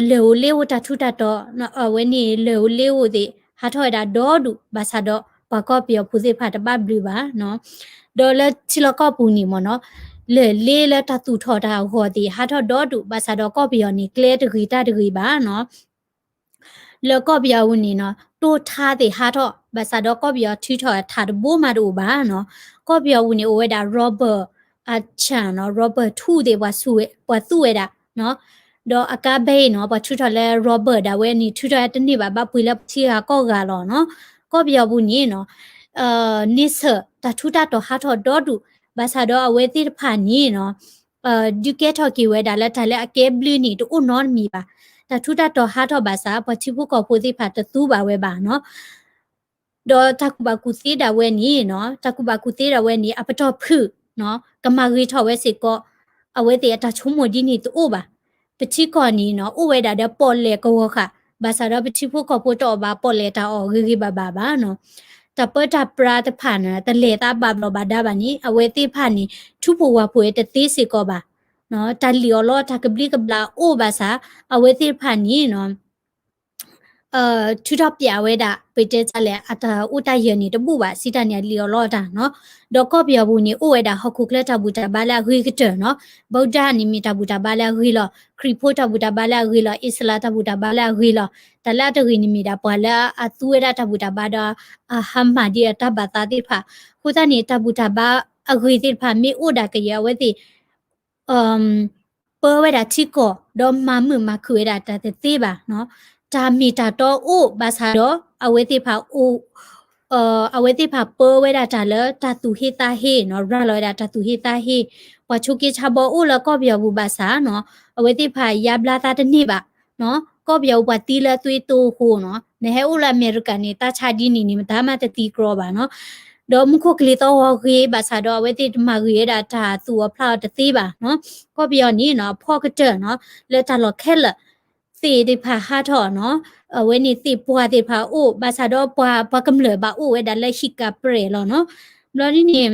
လၢၢ်ဧိၤလ့ဧိၤတၢ်ထူးတၢ်တီၤ အဝဲန့ၣ်လၢၢ်ဧိၤလ့ဧိၤသ့ၣ် ဟးထီၣ်ဝဲဒၣ်ဒီဒူၣ်, ဘၣ်ဆၣ်ဒီးပှၤကီၢ်ပယီၤဖိသ့ၣ်တဖၣ်တဘၣ်ဘျုးဘၣ်နီၤ. ဒီးလၢထံလီၢ်ကီၢ်ပူၤန့ၣ်မ့ၢ်နီၤ လၢၢ်လ့လၢတၢ်သူၣ်ထီၣ်တၢ်အဂီၢ်သ့ၣ် ဟးထီၣ်ဒီဒူၣ်, ဘၣ်ဆၣ်ဒီးကီၢ်ပယီၤန့ၣ် ကျဲတဂ့ၤတၢ်တဂ့ၤဘၣ်နီၤ. လၢကီၢ်ပယီၤပူၤန့ၣ်နီၤ တိၢ်ထါသ့ၣ်ဟးထီၣ်, ဘၣ်ဆၣ်ဒီးကီၢ်ပယီၤထုးထီၣ်ထးတဘိမးတအိၣ်ဘၣ်နီၤ. ကီၢ်ပယီၤပူၤန့ၣ်အိၣ်ဝဲဒၣ် Robert အဆၣ်နီၤ Robert two သ့ၣ် ပှၤသူဝဲဒၣ် ဒီးအကါဘဲနီၤ ပှၤထုးထီၣ်လၢ Robert ဒၣ်ဝဲန့ၣ် ထုးထီၣ်တန့ၢ်ဘၣ် ဘၣ်ပှ့ၤလၢထံဂၤကီၢ်ဂၤလီၤနီၤ. ကီၢ်ပယီၤပူၤန့ၣ်နီၤ န့ဆၢၣ် တၢ်ထူးတၢ်တီၤဟးထီၣ်ဒီဒူၣ်, ဘၣ်ဆၣ်ဒီးအဝဲသ့ၣ်တဖၣ်န့ၣ်နီၤ ဒုးကဲထီၣ်က့ၤဝဲဒၣ်လၢတၢ်လၢအကဲဘျုးန့ၣ် တအိၣ်နီတမံၤဘၣ်. တၢ်ထူးတၢ်တီၤဟးထီၣ်ဘၣ်ဆၣ် ပှၤထံဖိကီၢ်ဖိသ့ၣ်တဖၣ်တသူဘၣ်ဝဲဘၣ်နီၤ. ဒီးတၢ်ကူၣ်ဘၣ်ကူၣ်သ့ဒၣ်ဝဲန့ၣ်နီၤ တၢ်ကူၣ်ဘၣ်ကူၣ်သ့ဒၣ်ဝဲန့ၣ် အပတီၢ်ဖုၣ်နီၤ ကမၤဂ့ၤထီၣ်ဝဲစ့ၢ်ကီး အဝဲသ့ၣ်အတၢ်ဆိကမိၣ်ဒ်န့ၣ်တအိၣ်ဘၣ်. ပထံကီၢ်န့ၣ်နီၤ အိၣ်ဝဲဒၣ်ဒီးပီၣ်လဲၣ်ကဝီၤဃာ်, ဘၣ်ဆၣ်ဒီးပထံဖိကီၢ်ဖိတအီၣ်ဘၣ်ပီၣ်လဲၣ်တၢ်အီၣ်ဂ့ၤဂ့ၤဘၣ်ဘၣ်ဘၣ်နီၤ. တၢ်ပၢတၢ်ပြးတဖၣ်န့ၣ် တလဲၤသးဘၣ်ဘျီးဘၣ်ဒါဘၣ်န့ၣ် အဝဲသ့ၣ်တဖၣ်န့ၣ် ထူးဖိဝါဖိတသ့စ့ၢ်ကီးဘၣ်နီၤ. တၢ်လံၣ်အီၣ်လီအီၣ်တၢ်ကဘျံးကဘျၣ်အိၣ်ဘၣ်ဆၣ် အဝဲသ့ၣ်တဖၣ်န့ၣ်နီၤ ထုးထီၣ်ပျးဝဲဒၣ် ပတဲတၢ်လဲၣ် အတၢ်အိၣ်တၢ်ယၢၤန့ၣ်တဘူၣ်ဘၣ် စံးတၢ်န့ၣ်အလံၣ်အီၣ်လီအီၣ်တၢ်နီၤ. ဒီးကီၢ်ပယီၤပူၤန့ၣ် အိၣ်ဝဲဒၣ်ဟီၣ်ခိၣ်ချၢတၢ်ဘူၣ်တၢ်ဘါလၢအဂ့ၤကတၢၢ်နီၤ. ဗုဒ္ဓန့ၣ်မ့ၢ်တၢ်ဘူၣ်တၢ်ဘါလၢအဂ့ၤလီၤ. ခရံာ်ဖိတၢ်ဘူၣ်တၢ်ဘါလၢအဂ့ၤလီၤ. အံၣ်စလၣ်တၢ်ဘူၣ်တၢ်ဘါလၢအဂ့ၤလီၤ. တၢ်လၢအတဂ့ၤန့ၣ်မ့ၢ်ဒၣ်ပှၤလၢအသူဝဲဒၣ်တၢ်ဘူၣ်တၢ်ဘါဒီး အဟးမၤဒ်အတၢ်ဘၣ်သးသ့ၣ်တဖၣ်. အဃိသတးန့ၣ် တၢ်ဘူၣ်တၢ်ဘါအဂ့ၤသ့ၣ်တဖၣ်မ့ၢ်အိၣ်ဒၣ်ကယဲၢ် အဝဲသ့ၣ် ပၢဝဲဒၣ်ထံကီၢ် ဒီးမၤမုာ်မၤခုၣ်ဝဲဒၣ်တၢ်တသ့ဘၣ်နီၤ. တၢ်မ့ၢ်တၢ်တီအိၣ်ဘၣ်ဆၣ်ဒီး အဝဲသ့ၣ်တဖၣ်အိၣ် အဝဲသ့ၣ်တဖၣ်ပၢဝဲဒၣ်တၢ်လၢတၢ်သူၣ်ဟ့သးဟ့နီၤ, ရၤလီၤဝဲဒၣ်တၢ်သူၣ်ဟ့သးဟ့, ပှၤဆိးက့ဆါဘီအိၣ်လၢကီၢ်ပယီၤပူၤဘၣ်ဆၣ်နီၤ, အဝဲသ့ၣ်တဖၣ်ယါဘျါသးတန့ၢ်ဘၣ်နီၤ. ကီၢ်ပယီၤပူၤပှၤသံလၢအသွံၣ်တိၢ်အဃိနီၤ, နဟဲအိၣ်လၢအမဲရကၤန့ၣ် တၢ်ဆါဒ်န့ၣ်န့ၣ် မတၤမးတသံကြီဘၣ်နီၤ. ဒီးမူခိၣ်ကလံၤသီဂီၤဂ့ၤဘၣ်ဆၣ်ဒီး အဝဲသ့ၣ်တမၤဂ့ၤဝဲဒၣ်တၢ်သူၣ်အီၤဖျးအီၤတသ့ဘၣ်နီၤ. ကီၢ်ပယီၤန့ၣ်နီၤ အဖှီၣ်ကတၢၢ်နီၤ လၢတၢ်လီၢ်ခဲလၢာ် သ့ၣ်သ့ၣ်တဖၣ်ဟးထီၣ်နီၤ, အဝဲန့ၣ်သ့ၣ်ပှၢ်သ့ၣ်တဖၣ်အိၣ် ဘၣ်ဆၣ်ဒီးပှၤ ပှၤကမျၢၢ်ဘၣ်အိၣ်ဝဲဒၣ်လၢဟံၣ်ကးပြဲၢ်လီၤနီၤ. ဘျီဒ်န့ၣ်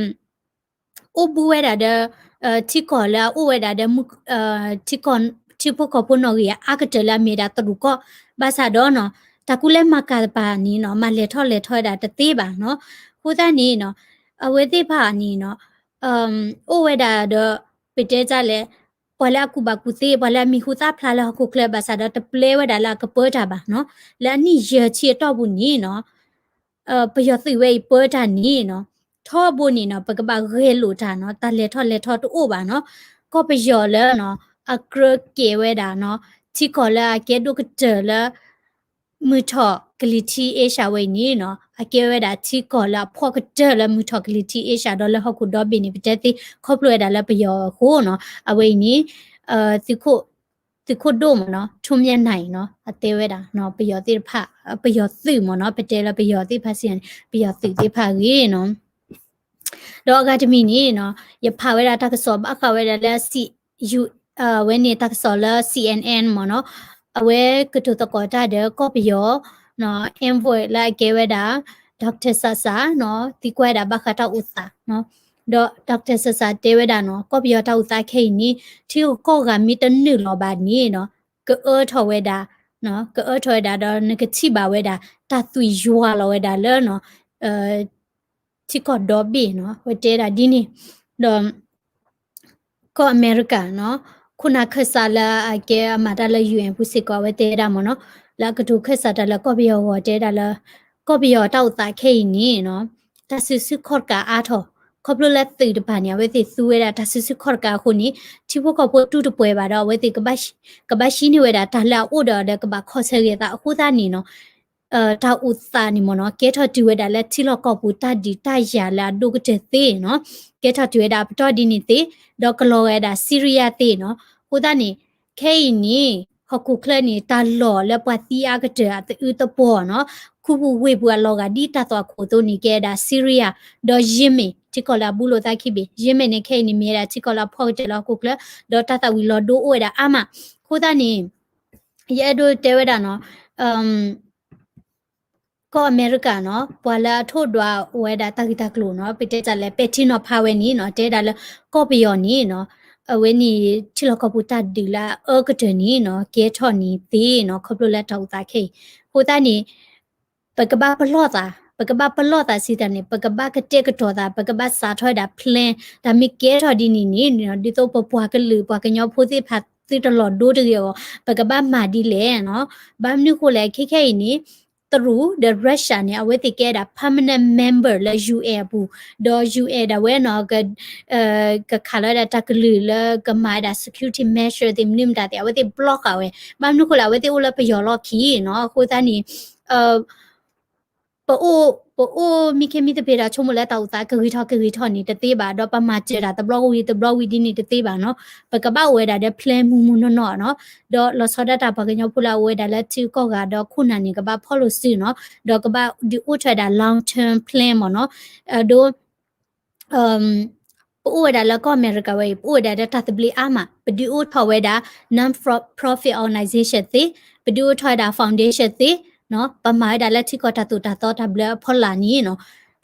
အိၣ်ဘူးဝဲဒၣ်ဒီး ထံကီၢ်လၢအအိၣ်ဝဲဒၣ်ဒီး ထံဖိကီၢ်ဖိနီၣ်ဂံၢ်အါကတၢၢ်လၢအမ့ၢ်ဒၣ်တရူးကီၢ်, ဘၣ်ဆၣ်ဒီးနီၤ တၢ်ကူၣ်လဲၤမၤကၤတဖၣ်န့ၣ်နီၤ မၤလဲၤထီၣ်လဲၤထီဝဲဒၣ်တသ့ဘၣ်နီၤ. အဃိသတးန့ၣ်နီၤ အဝဲသ့ၣ်တဖၣ်န့ၣ်နီၤ အိၣ်ဝဲဒၣ်ဒီး ပတဲတၢ်လဲၣ်, ပှၤလၢအကူၣ်ဘၣ်ကူၣ်သ့ ပှၤလၢအမံၤဟူသၣ်ဖျါလၢဟီၣ်ခိၣ်ချၢဘၣ်ဆၣ်ဒီး တပျဲဝဲဒၣ်လၢအကပၢတၢ်ဘၣ်နီၤ. လၢအနံၣ်ယဲၢ်ဆံအတီၢ်ပူၤန့ၣ်နီၤ ပယီၤသုးဝဲအံၤပၢတၢ်န့ၣ်နီၤ, ထီဘိန့ၣ်နီၤ ပကဘၣ်ဂဲၤလိာ်တၢ်နီၤ, တၢ်လဲၤထီၣ်လဲၤထီတအိၣ်ဘၣ်နီၤ. ကီၢ်ပယီၤလၢနီၤ အကြၢးကဲၤဝဲဒၣ်နီၤ ထံကီၢ်လၢအကဲဒိၣ်ကတၢၢ်လၢ မုၢ်ထီၣ်ကလံၤထံး Asia ဝဲအံၤန့ၣ်နီၤ အကဲဝဲဒၣ်ထံကီၢ်လၢအဖှီၣ်ကတၢၢ်လၢမုၢ်ထီၣ်ကလံၤထံး Asia ဒီးလၢဟီၣ်ခိၣ်ဒီဘ့ၣ်န့ၣ် ပတဲသ့ခီဖျိဝဲဒၣ်လၢပယီၤအဃိနီၤ. အဝဲအံၤန့ၣ် သုးခိၣ်ဒိၣ်မ့ၢ်နီၤ ထူမၠဲနၤအံၤနီၤ အတဲဝဲဒၣ် ပယီၤသ့ၣ်တဖၣ် ပယီၤသုးမ့ၢ်နီၤ ပတဲလၢပယီၤသ့ၣ်တဖၣ်စံးန့ၣ် ပယီၤသုးသ့ၣ်တဖၣ်အဂ့ၢ်နီၤ. ဒီးအဂၤတမံၤန့ၣ်နီၤ ယဖးဝဲဒၣ်တၢ်ကစီၣ်ဘၣ်ဃးဝဲဒၣ်လၢ ဝဲန့ၣ်တၢ်ကစီၣ်လၢ C N N မ့ၢ်နီၤ, အဝဲကတိၤသကိးတၢ်ဒီးကီၢ်ပယီၤ envoy လၢအကဲဝဲဒၣ် doctor Sasa နီၤ သံကွၢ်ဝဲဒၣ်ဘၣ်ဃးတၢ်အိၣ်သးနီၤ, ဒီး doctor Sasa တဲဝဲဒၣ်နီၤ ကီၢ်ပယီၤတၢ်အိၣ်သးခဲအံၤန့ၣ် ထံဂုၤကီၢ်ဂၤမ့ၢ်တနုာ်လီၤဘၣ်န့ၣ်နီၤ ကအၢထီၣ်ဝဲဒၣ် ကအၢထီၣ်ဝဲဒၣ်ဒီးနကထံၣ်ဘၣ်ဝဲဒၣ် တၢ်သွံၣ်ယွၤလီၤဝဲဒၣ်လၢ ထံကီၢ်ဒီဘ့ၣ်နီၤ အဝဲတဲဒၣ်ဒ်န့ၣ်, ဒီး ကီၢ်အမဲရကၤနီၤ ခိၣ်နၢ်ခၢၣ်စးလၢအကဲအမၤတၢ်လၢ U N ပူၤစ့ၢ်ကီး အဝဲတဲဒၣ်မ့ၢ်နီၤ လၢအကတိၤခၢၣ်စးတၢ်လၢကီၢ်ပယီၤအဂီၢ် တဲဒၣ်လၢ ကီၢ်ပယီၤတၢ်အိၣ်သးခဲအံၤန့ၣ်နီၤ တၢ်စုဆူၣ်ခီၣ်တကးအါထီၣ် ခီဖျိလၢသုးတဖၣ်န့ၣ် အဝဲသ့ၣ်သူဝဲဒၣ်တၢ်စုဆူၣ်ခီၣ်တကးအဃိန့ၣ် ထံဖိကီၢ်ဖိတူၢ်တပှဲၤဘၣ်ဒီး အဝဲသ့ၣ် ကဘၣ်ဟံးန့ၢ်ဝဲဒၣ်တၢ်လၢအအိၣ်ဒီးဒီးကဘၣ်ခီၣ်ဆၢဂ့ၤသးအဃိသတးန့ၣ်နီၤ တၢ်အိၣ်သးန့ၣ်မ့ၢ်နီၤ ကဲထီၣ်တုၤဝဲဒၣ်လၢထံလီၢ်ကီၢ်ပူၤတၢ်ဒုးတၢ်ယၤလၢအဒိၣ်ကတၢၢ်သ့နီၤ ကဲထီၣ်တုၤဝဲဒၣ်အပတီၢ်ဒ်န့ၣ်သ့ ဒီးကလီၤဝဲဒၣ် Syria သ့နီၤ အဃိသတးန့ၣ် ခဲအံၤန့ၣ် ဟီၣ်ခိၣ်ချၢန့ၣ် တၢ်လီၢ်လၢပှၤသံအါကတၢၢ်အသအုးသပှီၤနီၤ ခူပူၤဝ့ၢ်ပူၤအလီၤဂာ်ဒ်တၢ်သွၣ်ခိၣ်အသိးန့ၣ် ကဲဒၣ် Syria ဒီး Yemen ထံကီၢ်လၢအဘူးလိာ်သးခံဘ့ၣ် Yemen န့ၣ် ခဲအံၤန့ၣ် မ့ၢ်ဝဲဒၣ်ထံကီၢ်လၢအဖှီၣ်ကတၢၢ်လၢဟီၣ်ခိၣ်ချၢ ဒီးတၢ်သၣ်ဝံၤလီၤဒိအိၣ်ဝဲဒၣ်အါမး အဃိသတးန့ၣ် ယအဲၣ်ဒိးတဲဝဲဒၣ်နီၤ ကီၢ်အမဲရကၤနီၤ ပှၤလၢအထိၣ်ဒွးဝဲဒၣ်တၢ်ဂ့ၢ်တၢ်ကျိၤနီၤ ပတဲတၢ်လဲၣ် ပဲာ်ထံနီၤဖးဝဲန့ၣ်နီၤ တဲဒၣ်လၢ ကီၢ်ပယီၤန့ၣ်နီၤ အဝဲန့ၣ် ထံလီၢ်ကီၢ်ပူၤတၢ်ဒုးလၢအအၢကတၢၢ်န့ၣ်နီၤ ကဲထီၣ်န့ၣ်သ့နီၤ ခီဖျိလၢတၢ်အိၣ်သးခဲအံၤ အဃိသတးန့ၣ် ပကဘၣ်ပလီၢ်သး ပကဘၣ်ပလီၢ်သးစံးတၢ်န့ၣ် ပကဘၣ်ကတဲာ်ကတီၤသး ပကဘၣ်စးထီၣ်ဝဲဒၣ် plan တၢ်မ့ၢ်ကဲထီၣ်ဒ်န့ၣ်န့ၣ် ဒ်သိးပပှၤကလုာ်ပှၤကညီဖိသ့ၣ်တဖၣ်သုတလီၤဒိတဂ့ၤအဂီၢ် ပကဘၣ်မၤဒ်လဲၣ်နီၤ ဘၣ်မနုၤဃိလဲၣ် ခဲခဲအံၤန့ၣ် တရူးဒီး Russia န့ၣ် အဝဲသ့ၣ်ကဲဒၣ် permanent member လၢ U N အပူၤ ဒီး U N ဒၣ်ဝဲနီၤ ကခးလီၤဝဲဒၣ်တၢ်ကလုၢ်လၢကမၤဝဲဒၣ် security measure သ့ၣ်မနုၤမတၤသ့ၣ် အဝဲသ့ၣ်ဘျီဃာ်ဝဲ ဘၣ်မနုၤဃိလဲၣ် အဝဲသ့ၣ်အိၣ်လၢပယီၤလီၢ်ခံနီၤ အဃိသတးန့ၣ် ပအိၣ် ပအိၣ်မံခ့မံသပ့ၤဒီးဆိကမိၣ်လၢတၢ်အိၣ်သးကဂ့ၤထီၣ်ကဂ့ၤထီၣ်န့ၣ် တသ့ဘၣ် ဒီးပမၤစၢၤတၢ်တဘျီဝံၤတဘျီဝံၤဒ်န့ၣ်တသ့ဘၣ်နီၤ ပကဘၣ်အိၣ်ဝဲဒၣ်ဒီး plan မုၢ်မုၢ်နီၢ်နီၢ်နီၤ ဒီးလီၤဆီဒၣ်တၢ်ပှၤကညီဖိလၢအအိၣ်ဝဲဒၣ်လၢထံဂုၤကီၢ်ဂၤဒီးခိၣ်နၢ်န့ၣ် ကဘၣ်ဖီၣ်လိာ်စုနီၤ ဒီးကဘၣ်ဒုးအိၣ်ထီၣ်ဝဲဒၣ် long term plan မ့ၢ်နီၤ အဒိ ပအိၣ်ဝဲဒၣ်လၢကီၢ်အမဲရကၤဝဲအံၤ ပအိၣ်ဝဲဒၣ်လၢတၢ်သဘျ့အါမး ပဒုးအိၣ်ထီၣ်ဝဲဒၣ် non-profit organization သ့ ပဒုးအိၣ်ထီၣ်ဝဲဒၣ် foundation သ့ ပမၤဝဲဒၣ်လၢထံကီၢ်တၢ်သိၣ်တၢ်သီတၢ်ဘျၢအဖီလာ်န့ၣ်နီၤ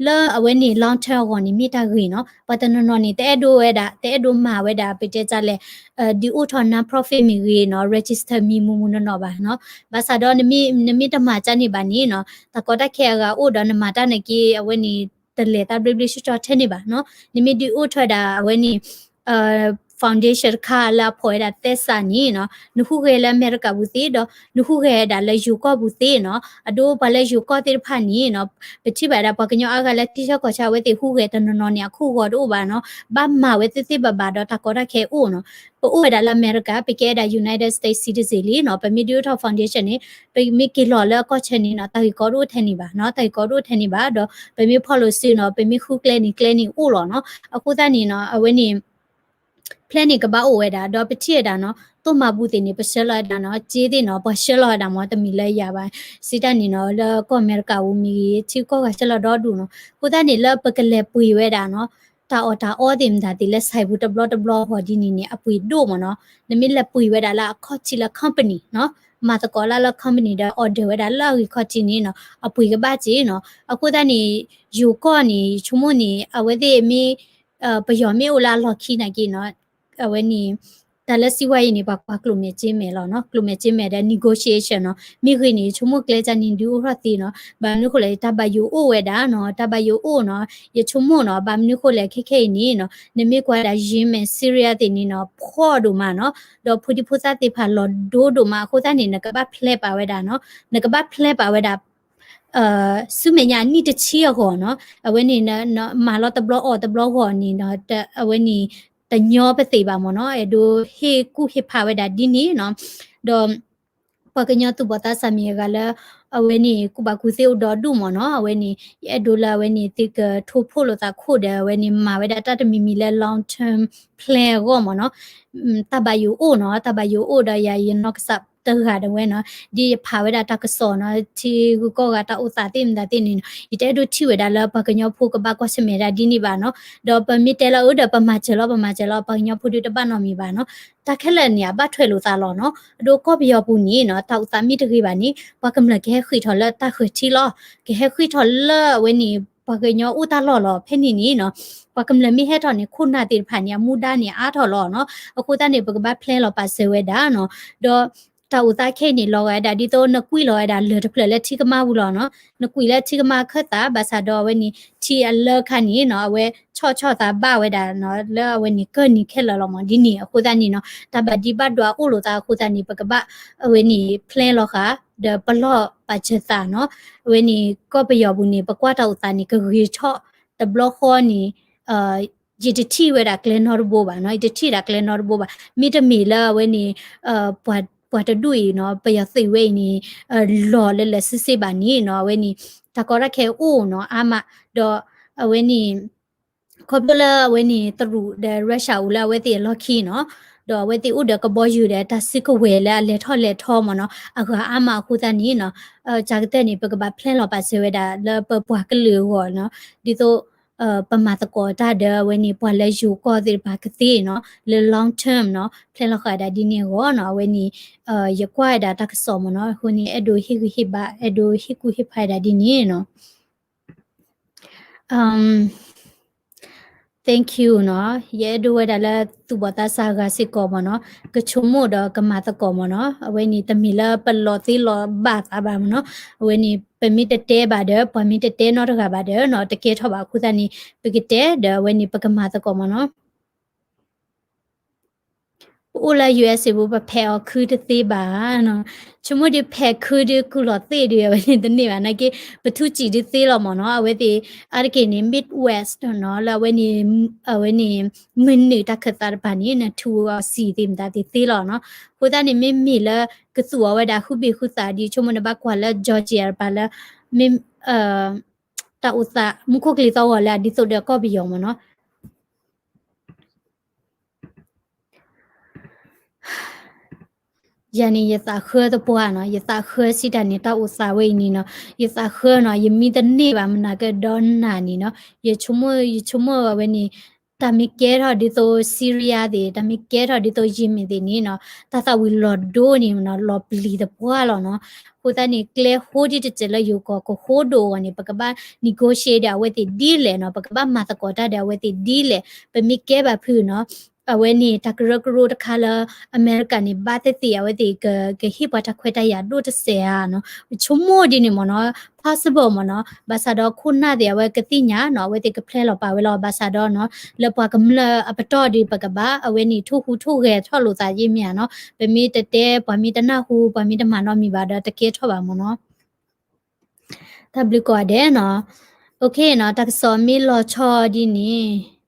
လၢအဝဲန့ၣ် long term အဂီၢ်န့ၣ် မ့ၢ်တၢ်ဂ့ၤနီၤ ပှၤတနီၤနီၤန့ၣ် တအဲၣ်ဒိးဝဲဒၣ် တအဲၣ်ဒိးမၤဝဲဒၣ် ပတဲတၢ်လဲၣ် ဒုးအိၣ်ထီၣ် non-profit မ့ၢ်ဂ့ၤနီၤ register မံၤမုၢ်မုၢ်နီၢ်နီၢ်ဘၣ်နီၤ ဘၣ်ဆၣ်ဒီး နမ့ၢ်တမၤကၢန့ၣ်ဘၣ်န့ၣ်နီၤ တၢ်ကီတၢ်ခဲအဂၤအိၣ်ဒီးနမၤတၢ်န့ၣ်က့ အဝဲန့ၣ် တလဲၤသးဘျ့ဘျ့ဆှီဆှီထဲန့ၣ်ဘၣ်နီၤ နမ့ၢ်ဒုးအိၣ်ထီၣ်ဝဲဒၣ်အဝဲန့ၣ် foundation တခါလၢအဖီၣ်ဝဲဒၣ်သဲစးန့ၣ်နီၤ နဟူးဂဲၤလၢအမဲရကၤပူၤသ့ဒီး နဟူးဂဲၤဝဲဒၣ်လၢယိၤကီၢ်ပူၤသ့နီၤ အဒိပှၤလၢယိၤကီၢ်သ့ၣ်တဖၣ်န့ၣ်နီၤ ပထံၣ်ဘၣ်ဝဲဒၣ်ပှၤကညီအါဂၤလၢထံဆၢကီၢ်ဆၢ အဝဲသ့ၣ်ဟူးဂဲၤတနီၤနီၤန့ၣ် အခိၣ်ဂီၤတအိၣ်ဘၣ်နီၤ ဘၣ်မၤဝဲသ့သ့ဘၣ်ဘၣ်ဒီးတၢ်ကီတၢ်ခဲအိၣ်နီၤ ပအိၣ်ဝဲဒၣ်လၢအမဲရကၤ ပကဲဝဲဒၣ် United States citizen လံနီၤ ပမ့ၢ်ဒုးအိၣ်ထီၣ် foundation န့ၣ် ပမ့ၢ်က့ၤလီၤလၢအကီၢ်ဆၢန့ၣ်နီၤ တၢ်ဂ့ၢ်ကီတအိၣ်ထဲန့ၣ်ဘၣ်နီၤ တၢ်ဂ့ၢ်ကီတအိၣ်ထဲန့ၣ်ဘၣ်ဒီး ပမ့ၢ်ဖီၣ်လိာ်စုနီၤ ပမ့ၢ်ဃုကျဲန့ၣ် ကျဲန့ၣ်အိၣ်လီၤနီၤ အဃိသတးန့ၣ်နီၤ အဝဲန့ၣ် plan န့ၣ်ကဘၣ်အိၣ်ဝဲဒၣ် ဒီးပထံၣ်ဝဲဒၣ်နီၤ သိၣ်မၤဘူၣ်သ့ၣ်န့ၣ် ပဆှၢလီၤဝဲဒၣ်နီၤ က့သ့ၣ်နီၤ ပှၤဆှၢလီၤဝဲဒၣ်မ့ၢ်တမံၤလၢယၤဘၣ် စံးတၢ်န့ၣ်နီၤ လၢကီၢ်အမဲရကၤပူၤမ့ၢ်ဂ့ၤ ထံကီၢ်ဂၤဆှၢလီၤဒီဒူၣ်နီၤ အဃိသတးန့ၣ် လၢပကလဲၤပှ့ၤဝဲဒၣ်နီၤ တၢ်အီၣ်တၢ်အီသ့ၣ်မတၤသ့ၣ်လၢ site ပူၤတဘျီတဘျီအဂီၢ်ဒ်န့ၣ်န့ၣ် အပှ့ၤဒိၣ်မ့ၢ်နီၤ နမ့ၢ်လဲၤပှ့ၤဝဲဒၣ်လၢအခီၣ်ထံးလၢ company နီၤ မၤသကိးလၢလၢ company ဒီး order ဝဲဒၣ်လၢအဂ့ၢ်ခီၣ်ထံးန့ၣ်နီၤ အပှ့ၤကဘၣ်က့နီၤ အဃိသတးန့ၣ် ယိၤကီၢ်န့ၣ် ဆိကမိၣ်န့ၣ် အဝဲသ့ၣ်မ့ၢ် ပယီၤမ့ၢ်အိၣ်လၢအလီၢ်ခံနာ်က့နီၤ အဝဲန့ၣ် တၢ်လၢစံးဝဲအံၤန့ၣ် ပှၤကွၢ်ကျိၣ်မဲာ်စ့မဲာ်လီၤနီၤ, ကျိၣ်မဲာ်စ့မဲာ်ဒီး negotiation နီၤ, မ့ၢ်ဂ့ၤန့ၣ် ယဆိကမိၣ်ကျဲကၢ်န့ၣ်ဒုးအိၣ်ထီၣ်သ့နီၤ, ဘၣ်မနုၤဃိလဲၣ် တၢ်ဘၣ်ယိၣ်အိၣ်ဝဲဒၣ်နီၤ, တၢ်ဘၣ်ယိၣ်အိၣ်နီၤ, ယဆိကမိၣ်နီၤ, ဘၣ်မနုၤဃိလဲၣ် ခဲခဲအံၤန့ၣ်နီၤ, နမ့ၢ်ကွၢ်ဒၣ် Yemen Syria သ့ၣ်န့ၣ်နီၤ ဖှီၣ်ဒိၣ်မးနီၤ, ဒီးဖိဒံဖိသၣ်သ့ၣ်တဖၣ်လီၤဒိဒိၣ်မးအဃိသတးန့ၣ် နကဘၣ်ဖျဲးပာ်ဝဲဒၣ်နီၤ, နကဘၣ်ဖျဲးပာ်ဝဲဒၣ် ဆူမဲာ်ညါအနံၣ်တဆံအဂီၢ်နီၤ, အဝဲန့ၣ် မၤလီၤတဘျီအီၣ်တဘျီဂီၢ်န့ၣ်နီၤ, အဝဲန့ၣ် တညီပသ့ၣ်ဘၣ်မ့ၢ်နီၤ, အဲၣ်ဒိးဟ့ၣ်ကူၣ်ဟ့ၣ်ဖးဝဲဒၣ်ဒ်န့ၣ်နီၤ, ဒီး ပှၤကညီသူၣ်ဘီၣ်သးစၢ်မ့ၢ်အဂၤလၢ အဝဲန့ၣ် ကူၣ်ဘၣ်ကူၣ်သ့အိၣ်ဒီဒူၣ်မ့ၢ်နီၤ, အဝဲန့ၣ် ယအဲၣ်ဒိးလၢအဝဲန့ၣ် သုကထိၣ်ဖှိၣ်လိာ်သးခိၣ်ဒီး အဝဲန့ၣ် မၤဝဲဒၣ်တၢ်တမံၤမံၤလၢ long term plan အဂီၢ်မ့ၢ်နီၤ, တၢ်ဘၣ်ယိၣ်အိၣ်နီၤ, တၢ်ဘၣ်ယိၣ်အိၣ်ဒီးယၤယနီၢ်ကစၢ်တဂၤဒၣ်ဝဲနီၤ, ဒ်ယဖးဝဲဒၣ်တၢ်ကစီၣ်နီၤ, ထံဂုၤကီၢ်ဂၤတၢ်အိၣ်သးသ့ၣ်မတၤသ့ၣ်န့ၣ်နီၤ, ယတအဲၣ်ဒိးထံၣ်ဝဲဒၣ်လၢပှၤကညီဖိကဘၣ်ကွၢ်ဆၢၣ်မဲာ်ဒၣ်ဒ်န့ၣ်ဘၣ်နီၤ, ဒီးပမ့ၢ်တဲလီၤအၢဒီးပမၤစၢၤလီၤ ပမၤစၢၤလီၤ ပှၤကညီဖိဒုးတဘၣ်နီတမံၤဘၣ်နီၤ, တၢ်ခဲလၢာ်န့ၣ် အဘၣ်ထွဲလိာ်သးလီၤနီၤ, အဒိကီၢ်ပယီၤပူၤန့ၣ်နီၤ တၢ်အိၣ်သးမ့ၢ်တဂ့ၤဘၣ်န့ၣ် ပှၤကမျၢၢ်ကဟဲဃ့ၢ်ထီၣ်လၢတၢ်ဃၢၤထံလီၤ, ကဟဲဃ့ၢ်ထီၣ်လၢအဝဲန့ၣ် ပှၤကညီအိၣ်တၢ်လီၢ်လီၤ. ဖဲန့ၣ်န့ၣ်နီၤ ပှၤကမျၢၢ်မ့ၢ်ဟဲထီၣ်န့ၣ် ခိၣ်နၢ်သ့ၣ်တဖၣ်န့ၣ် အမူဒါန့ၣ်အါထီၣ်လီၤနီၤ, အဃိသတးန့ၣ် ပကဘၣ်ဖျဲးလီၤပာ်စၢၤဝဲဒၣ်နီၤ, ဒီး တၢ်အိၣ်သးခဲအံၤန့ၣ် လီၤဂာ်ဝဲဒၣ် ဒ်သိးနကွံာ်လီၤဝဲဒၣ်လၢၢ်တဖျၢၣ်လၢထံကမါပူၤလီၤနီၤ, နကွံာ်လၢထံကမါခၢၣ်သး ဘၣ်ဆၣ်ဒီးအဝဲန့ၣ် ထံအလၢခါန့ၣ်နီၤ အဝဲဆီၣ်ဆီၣ်သးဘၣ်ဝဲဒၣ်နီၤ လၢအဝဲန့ၣ်ကၢၢ်နံၤခဲလၢာ်လီၤမး ဒ်န့ၣ်အဃိသတးန့ၣ်နီၤ တၢ်ဘၣ်ဒံးဘၣ်ဒွးအိၣ်လိာ်သးအဃိသတးန့ၣ် ပကဘၣ်အဝဲန့ၣ် ဖျဲးလီၤဃာ် ဒီးပလီၢ်ပာ်စၢၤသးနီၤ, အဝဲန့ၣ် ကီၢ်ပယီၤပူၤန့ၣ် ပကွၢ်တၢ်အိၣ်သးန့ၣ် ကဂ့ၤထီၣ်တဘျီဃီန့ၣ် ယတထံၣ်ဝဲဒၣ်ကျဲနီတဘိဘၣ်နီၤ, ယတထံၣ်ဒၣ်ကျဲနီတဘိဘၣ်, မ့တမ့ၢ်လၢအဝဲန့ၣ် ပှၤတဒူၣ်အံၤနီၤ ပယီၤသုးဝဲအံၤန့ၣ် လီၤလၢလၢာ်ဆ့ဆ့ဘၣ်န့ၣ်နီၤ အဝဲန့ၣ် တၢ်ကီတၢ်ခဲအိၣ်နီၤ အါမး, ဒီးအဝဲန့ၣ် ခီဖျိလၢအဝဲန့ၣ် တရူးဒီး Russia အိၣ်လၢအဝဲသ့ၣ်အလီၢ်ခံနီၤ, ဒီးအဝဲသ့ၣ်အိၣ်ဒီးကဘီယူၤဒီး တၢ်စုကဝဲၤလၢအလဲၤထီၣ်လဲၤထီမ့ၢ်နီၤ အဂၤအါမးအဃိသတးန့ၣ်နီၤ ကၢ်ကတၢၢ်န့ၣ် ပကဘၣ်ဖျဲးလီၤပာ်စၢၤဝဲဒၣ်လၢပပှၤကလုာ်အဂီၢ်နီၤ, ဒ်သိး ပမၤသကိးတၢ်ဒီးအဝဲန့ၣ် ပှၤလၢယိၤကီၢ်သ့ၣ်တဖၣ်ကသ့နီၤ လၢ long term နီၤ ဖျဲးလီၤဃာ်ဒၣ်ဒ်န့ၣ်အဂီၢ်နီၤ အဝဲန့ၣ် ယကွၢ်ဝဲဒၣ်တၢ်ကစီၣ်မ့ၢ်နီၤ အဃိန့ၣ် အဲၣ်ဒိးဟ့ၣ်ဂံၢ်ဟ့ၣ်ဘါ အဲၣ်ဒိးဟ့ၣ်ကူၣ်ဟ့ၣ်ဖးဒၣ်ဒ်န့ၣ်နီၤ Thank you နီၤ, ယအဲၣ်ဒိးဝဲဒၣ်လၢသူၣ်ဘီၣ်သးစၢ်အဂၤစ့ၢ်ကီးမ့ၢ်နီၤ ကဆိကမိၣ်ဒီးကမၤသကိးမ့ၢ်နီၤ, အဝဲန့ၣ် တမ့ၢ်လၢပလီၤသ့လီၤဘၣ်သးဘၣ်မ့ၢ်နီၤ, အဝဲန့ၣ် ပမ့ၢ်တတဲဘၣ်ဒီး ပှၤမ့ၢ်တတဲနီတဂၤဘၣ်ဒီးနီၤ တကဲထီၣ်ဘၣ်အဃိသတးန့ၣ် ပကတဲဒီးအဝဲန့ၣ် ပကမၤသကိးမ့ၢ်နီၤ ပအိၣ်လၢ ယူၢ်အ့းစ့ၣ် ပူၤ ပဖဲးအီၤခုတသ့ဘၣ်နီၤ, ဆိကမိၣ်ဒုးဖဲးခုဒုး ကုၢ်လီၤသ့ၣ်ဒုး အဝဲန့ၣ်တန့ၢ်ဘၣ်နာ်က့ ပထူးစံးဒုးသ့လီၤမ့ၢ်နီၤ, အဝဲသ့ၣ် အါတက့ၢ်န့ၣ် Midwest နီၤ လၢအဝဲန့ၣ် အဝဲန့ၣ် မုၢ်နုာ်တၢ်ခၢၣ်သးတဖၣ်န့ၣ် နထူးအီၤစံာ်သ့ၣ်မတၤသ့ၣ်သ့လီၤနီၤ, အဃိသတးန့ၣ် မ့မ့ၢ်လၢကသူၣ်အီၤဝဲဒၣ် ဃုဘ့ၣ်ဃုသးဒ် ဆိကမိၣ်နဘၣ်ကွၢ်လၢ Georgia တပၤလၢ မ့ၢ် တၢ်အိၣ်သး မူခိၣ်ကလံၤသီၣ်ဂီၤလၢအဒ်သိးဒီးကီၢ်ပယီၤမ့ၢ်နီၤ ယၤန့ၣ် ယသးဃၢသပှၢ်နီၤ, ယသးဃၢစံးတၢ်န့ၣ် တၢ်အိၣ်သးဝဲအံၤန့ၣ်နီၤ, ယသးဃၢနီၤ, ယမံတန့ၢ်ဘၣ်မနုၤကဒီနၤန့ၣ်နီၤ, ယဆိကမိၣ် ယဆိကမိၣ်ဝဲန့ၣ် တၢ်မ့ၢ်ကဲထီၣ်ဒ်သိး Syria သ့ၣ်, တၢ်မ့ၢ်ကဲထီၣ်ဒ်သိး Yemen သ့ၣ်န့ၣ်နီၤ, တၢ်သၣ်ဝံၤလီၤဒိန့ၣ်နီၤ, လီၤပျံၤသပှၢ်လီၤနီၤ. အဃိသတးန့ၣ် ကျဲဃိဒ်တစဲးလၢယိၤကီၢ်ကဟိဒိၣ်အဂီၢ်န့ၣ် ပကဘၣ် negotiate ဒီးအဝဲသ့ၣ်ဒ်လဲၣ်နီၤ, ပကဘၣ်မၤသကိးတၢ်ဒီးအဝဲသ့ၣ်ဒ်လဲၣ်, ပမ့ၢ်ကဲဘၣ်ဖုးနီၤ အဝဲန့ၣ် တၢ်ကရၢကရိတခါလၢ အမဲရကၤန့ၣ် ဘၣ်သ့ၣ်သ့ၣ် အဝဲသ့ၣ်က ကဟ့ၣ်ပှၤတၢ်ခွဲးတၢ်ယာ်ဒိၣ်တစဲးဧါနီၤ. ဆိကမိၣ်ဒ်န့ၣ်မ့ၢ်နီၤ, possible မ့ၢ်နီၤ. ဘၣ်ဆၣ်ဒီးခိၣ်နၢ်သ့ၣ် အဝဲကသ့ၣ်ညါနီၤ, အဝဲသ့ၣ်ကဖျဲလီၤပာ်ဝဲလီၤ. ဘၣ်ဆၣ်ဒီးနီၤ, လၢပှၤကမျၢၢ်အပတီၢ်ဒီး ပကဘၣ် အဝဲန့ၣ် ထိၣ်ဟူးထိၣ်ဂဲၤထီၣ်လိာ်သးယ့ၢ်မ့ၢ်ဧါနီၤ. ပမ့ၢ်တတဲ ပှၤမ့ၢ်တနၢ်ဟူ ပှၤမ့ၢ်တမၤနီတမံၤဘၣ်ဒီး တကဲထီၣ်ဘၣ်မ့ၢ်နီၤ. တၢ်ဘျုးကိးဂၤဒဲးနီၤ. Okay နီၤ, တၢ်ကစီၣ်မ့ၢ်လီၤဆီဒ်န့ၣ်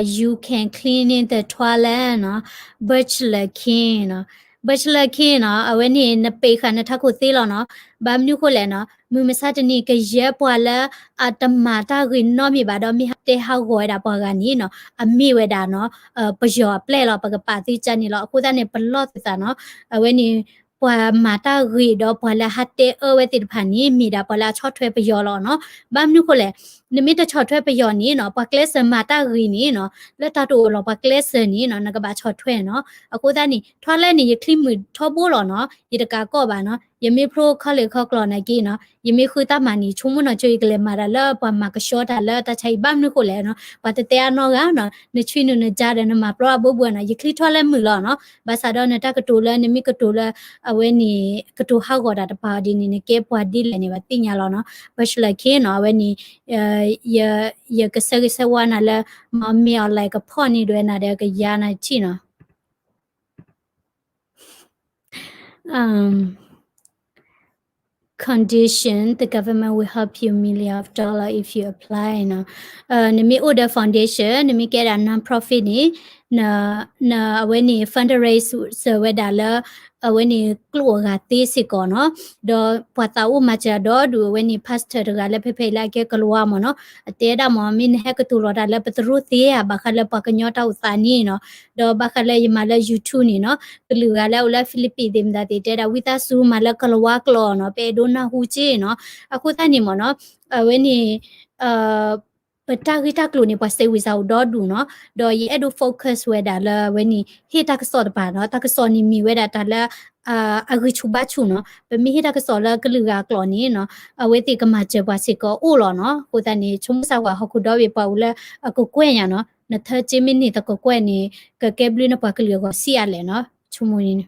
you can clean in the toilet နီၤ, bachelor king နီၤ, bachelor king နီၤ, အဝဲန့ၣ် နပ့းဃာ်နထးခိၣ်သ့လီၤနီၤ. ဘၣ်မနုၤဃိလဲၣ်နီၤ, မုၢ်မဆါတနံၤ ကယဲၢ်ပှၤလၢအတမၤတၢ်ဂ့ၤနီတမံၤဘၣ်ဒီး မ့ၢ်ဟးတဲဟးဂီၤဝဲဒၣ်ပှၤဂၤန့ၣ်နီၤ, အမ့ၢ်ဝဲဒၣ်နီၤ, ပယီၤအပျဲၢ်လီၤ, ပကပာ်သ့ကၢ်န့ၣ်လီၤ. အဃိသတးန့ၣ် ပလီၢ်သုသးနီၤ, အဝဲန့ၣ် ပှၤမၤတၢ်ဂ့ၤဒီးပှၤလၢဟးတဲအၢဝဲသ့ၣ်တဖၣ်န့ၣ် မ့ၢ်ဒၣ်ပှၤလၢအဆီၣ်ထွဲပယီၤလီၤနီၤ. ဘၣ်မနုၤဃိလဲၣ်, နမ့ၢ်တဆီၣ်ထွဲပယီၤန့ၣ်နီၤ, ပှၤကျဲးစၢးမၤတၢ်ဂ့ၤန့ၣ်နီၤ, လၢတၢ်တအိၣ်လီၤပှၤကျဲးစၢးန့ၣ်နီၤ, နကဘၣ်ဆီၣ်ထွဲနီၤ. အဃိသတးန့ၣ် ထွါလဲၣ်န့ၣ် ယချံမုၢ်ထီဘိလီၤနီၤ, ယတကးကီၢ်ဘၣ်နီၤ. ယမ့ၢ်ဖျိ college ခီကျိာ် နာ်က့နီၤ, ယမ့ၢ်ဃုတၢ်မၤန့ၣ် ဆိကမိၣ်နီၤ ဆိယကလဲၤမၤတၢ်လၢပှၤမၤကဆှီတၢ်လၢတၢ်ဆါအံၤ ဘၣ်မနုၤဃိလဲၣ်နီၤ, ပှၤတတဲအနီၢ်ဂၤနီၤ, နဆွံနုာ်နကါဒီး နမၤပျီအဘိဘိနီၤ, ယချံထီၣ်လၢမုာ်လီၤနီၤ, ဘၣ်ဆၣ်ဒီးနတၢ်ကတိၤလၢနမ့ၢ်ကတိၤလၢ အဝဲန့ၣ် ကတိၤဟးဂီၤတၢ်တပၤအီၤဒ်န့ၣ် နကဲပှၤဒ်လဲၣ်န့ၣ် ပှၤသ့ၣ်ညါလီၤနီၤ, Bachelor King နီၤ, အဝဲန့ၣ် ယကဆၢဂ့ၤဆၢဝါနၤလၢ မ့ၢ်အီၤလဲၣ်ကဖီၣ်န့ၢ်ဒွဲနၤဒီးကယၤနၤထံၣ်နီၤ. Um, condition, the government will help you million of dollar if you apply နီၤ, နမ့ၢ်အိၣ်ဒီး foundation, နမ့ၢ်ကဲဒၣ် non-profit န့ၣ် နအဝဲန့ၣ် fundraise စၢၤဝဲဒၣ်လၢ အဝဲန့ၣ်ကျိာ်အဂၤသ့စ့ၢ်ကီးနီၤ, ဒီးပှၤသးအိၣ်မၤစၢၤဒီဒူၣ် အဝဲန့ၣ် pastor တဂၤလၢဖဲဖဲအံၤလၢအကဲကလၤဝါမ့ၢ်နီၤ, အတဲဒၣ်မ့ၢ် မ့ၢ်နဟဲကတိၤလီၤတၢ်လၢပသရိာ်သ့ဧါ ဘၣ်ဃးလၢပှၤကညီတၢ်အိၣ်သးန့ၣ်နီၤ, ဒီးဘၣ်ဃးလၢယမၤလၢ YouTube န့ၣ်နီၤ, ကလုာ်ဂၤလၢအအိၣ်လၢ Philippines သ့ၣ်မတၤသ့ၣ် တဲဒၣ်ဝံသးစူၤမၤလၢကလၤဝါကျိာ်နီၤ, ပအဲၣ်ဒိးနၢ်ဟူက့နီၤ, အဃိသတးန့ၣ်မ့ၢ်နီၤ, အဝဲန့ၣ် ပတၢ်ဂ့ၢ်တၢ်ကျိၤန့ၣ် ပှၤစဲးဝံၤစၢ်အိၣ်ဒီဒူၣ်နီၤ, ဒီးယအဲၣ်ဒိး focus ဝဲဒၣ်လၢအဝဲန့ၣ် ဟ့ၣ်တၢ်ကစီၣ်တပၤနီၤ, တၢ်ကစီၣ်န့ၣ်မ့ၢ်ဝဲဒၣ်တၢ်လၢ အဂံၢ်ဆူၣ်ဘါဆူၣ်နီၤ, ပမ့ၢ်ဟ့ၣ်တၢ်ကစီၣ်လၢကလုာ်ဂၤအကျိာ်န့ၣ်နီၤ, အဝဲသ့ၣ်ကမၤစၢၤပှၤစ့ၢ်ကီးအိၣ်လီၤနီၤ, အဃိသတးန့ၣ် ဆိကမိၣ်စၢ်ဝဲဟီၣ်ခိၣ်ဒီဘ့ၣ်ပှၤအိၣ်လၢအကကွဲၢ်ညါနီၤ, နထၢက့မ့ၢ်န့ၢ်သကိးကွဲၢ်န့ၣ် ကကဲဘျုးနပှၤကလုာ်အဂီၢ်ဆံးအါလဲၣ်နီၤ, ဆိကမိၣ်န့ၣ်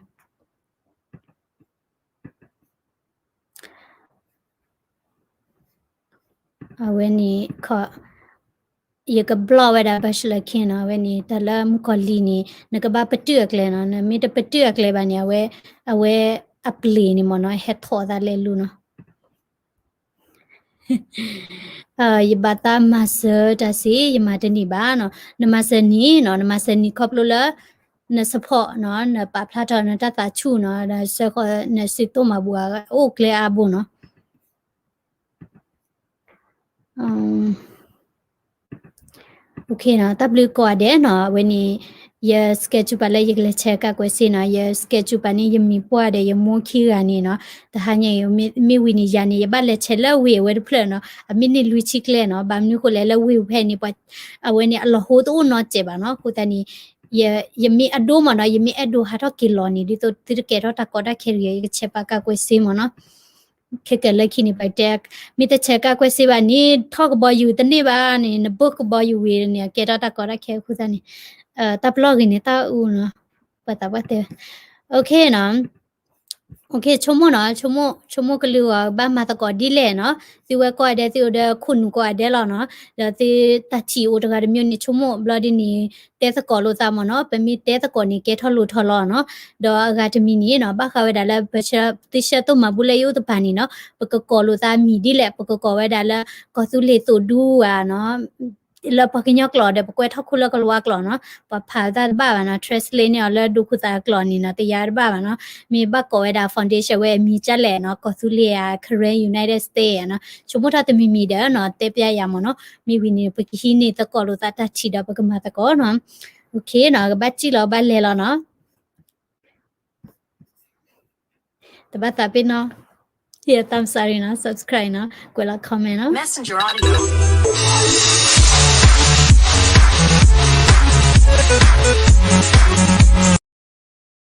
အဝဲန့ၣ် ယက block ဝဲဒၣ် Bachelor King နီၤ, အဝဲန့ၣ် တၢ်လၢမုၣ်ကီၤလံၤန့ၣ် နကဘၣ်ပတုာ်အကျဲနီၤ, နမ့ၢ်တပတုာ်အကျဲဘၣ်န့ၣ် အဝဲ အဝဲအပျ့ၤန့ၣ်မ့ၢ်နီၤ ဟဲထီၣ်သးလဲၤလူၤနီၤ. ယဘၣ်သးမၤစၢၤတၢ်စ့ၢ် ယမၤတန့ၢ်ဘၣ်နီၤ, နမၤစၢၤန့ၣ်နီၤ, နမၤစၢၤန့ၣ်ခီဖျိလၢ န support နီၤ, နပာ်ဖျါထီၣ်နတၢ်သးဆူၣ်နီၤ, ဒီးစၢဃီနစံးသိၣ်မၤဘူၣ်အိၣ်ကျဲအါဘိနီၤ. တၢ်ဘျုးကိးဂၤဒဲးနီၤ, အဝဲန့ၣ် ယ schedule ပာ်လၢယကလဲၤဆဲးကးကွဲးစ့နီၤ, ယ schedule ပာ်န့ၣ် ယမံၤပှၢ်ဒီးယမိၢ်ခံဂၤန့ၣ်နီၤ, တဟါညါအံၤ မ့ၢ်ဝံၤန့ၣ်ယၤန့ၣ် ယဘၣ်လဲၤဆဲးလၢဝ့ၢ်အဝဲတဖျၢၣ်နီၤ, အမ့ၢ်န့ၢ်လွံၢ်ဆံကျဲနီၤ, ဘၣ်မနုၤဃိလဲၣ် လၢဝ့ၢ်ဖဲန့ၣ် အဝဲန့ၣ်အလီၢ်ဟိတအိၣ်နီတစဲးဘၣ်နီၤ, အဃိသတးန့ၣ် ယမ့ၢ်အဒိမ့ၢ်နီၤ, ယမ့ၢ်အဲၣ်ဒိးဟးထီၣ်က့ၤလီၤန့ၣ် ဒ်သိးသုတကဲထီၣ်တၢ်ကီတၢ်ခဲတဂ့ၤ ယကဆဲးပာ်ကးကွဲးစ့မ့ၢ်နီၤ. ခဲကဲလၢခံန့ၣ် ပှၤတဲ မ့ၢ်တဆဲးကးကွဲးစ့ဘၣ်န့ၣ် ထီၣ်ကဘီယူၤတန့ၢ်ဘၣ်န့ၣ် နဘိၣ်ကဘီယူၤဝံၤန့ၣ် အကဲထီၣ်တၢ်ကီတၢ်ခဲအဃိသတးန့ၣ် တၢ်ပလီၢ်ဂ့ၤန့ၣ် တၢ်အူနီၤ, ပှၤသးပှၢ်တဲ OK နီၤ, OK ဆိကမိၣ်နီၤ, ဆိကမိၣ်ကလုာ်ဂီၢ် ဘၣ်မၤသကိးဒ်လဲၣ်နီၤ, သုဝဲကိးဂၤဒဲး သုအိၣ်ဒီးခိၣ်နူာ်ကိးဂၤဒဲးလီၤနီၤ, ဒီးသုတၢ်ထံၣ်အိၣ်တဂၤတမံၤန့ၣ် ဆိကမိၣ်ဘျီဒ်န့ၣ် တဲသကိးလိာ်သးမ့ၢ်နီၤ, ပမ့ၢ်တဲသကိးန့ၣ် ကဲထီၣ်လိၣ်ထီၣ်လီၤနီၤ, ဒီးအဂၤတမံၤန့ၣ်နီၤ ဘၣ်ဃးဝဲဒၣ်လၢ သုဆၢသိၣ်မၤဘူၣ်လၢယအိၣ်တပၤန့ၣ်နီၤ, ပကကိးလိာ်သးမံၤဒ်လဲၣ်, ပကကိးဝဲဒၣ်လၢ ကီၢ်သူလ့ၤသိၣ်ဒူဧါနီၤ လၢပှၤကညီကျိာ်ဒီး ပကွဲးထီၣ်ခိၣ်လၢကလၤဝါကျိာ်နီၤ, ပှၤဖးသးတဘၣ်ဘၣ်နီၤ, translate န့ၢ်အီၤလၢဒိခိၣ်သးအကျိာ်န့ၣ်နီၤ, တယၤတဘၣ်ဘၣ်နီၤ, မ့ၢ်ဘၣ်ကိးဝဲဒၣ် foundation ဝဲအမံၤကၢ်လဲၣ်နီၤ, ကီၢ်သူလ့ၤဧါ, Karen United States ဧါနီၤ, ဆိကမိၣ်ထီၣ်တမံၤမံၤဒီးနီၤ, တဲပျဲယၤမ့ၢ်နီၤ, မ့ၢ်ဝံၤန့ၣ် ပကဟံးန့ၢ်သကိးလိာ်သးတၢ်ထံၣ်ဒီးပကမၤသကိးနီၤ, OK နီၤ, ကဘၣ်စံၣ်လီၤ ဘၣ်လဲၤလီၤနီၤ. တဘၣ်သးပ့ၤနီၤ, ဟ့ၣ် thumbs up နီၤ, subscribe နီၤ, ကွဲးလီၤ comment နီၤ.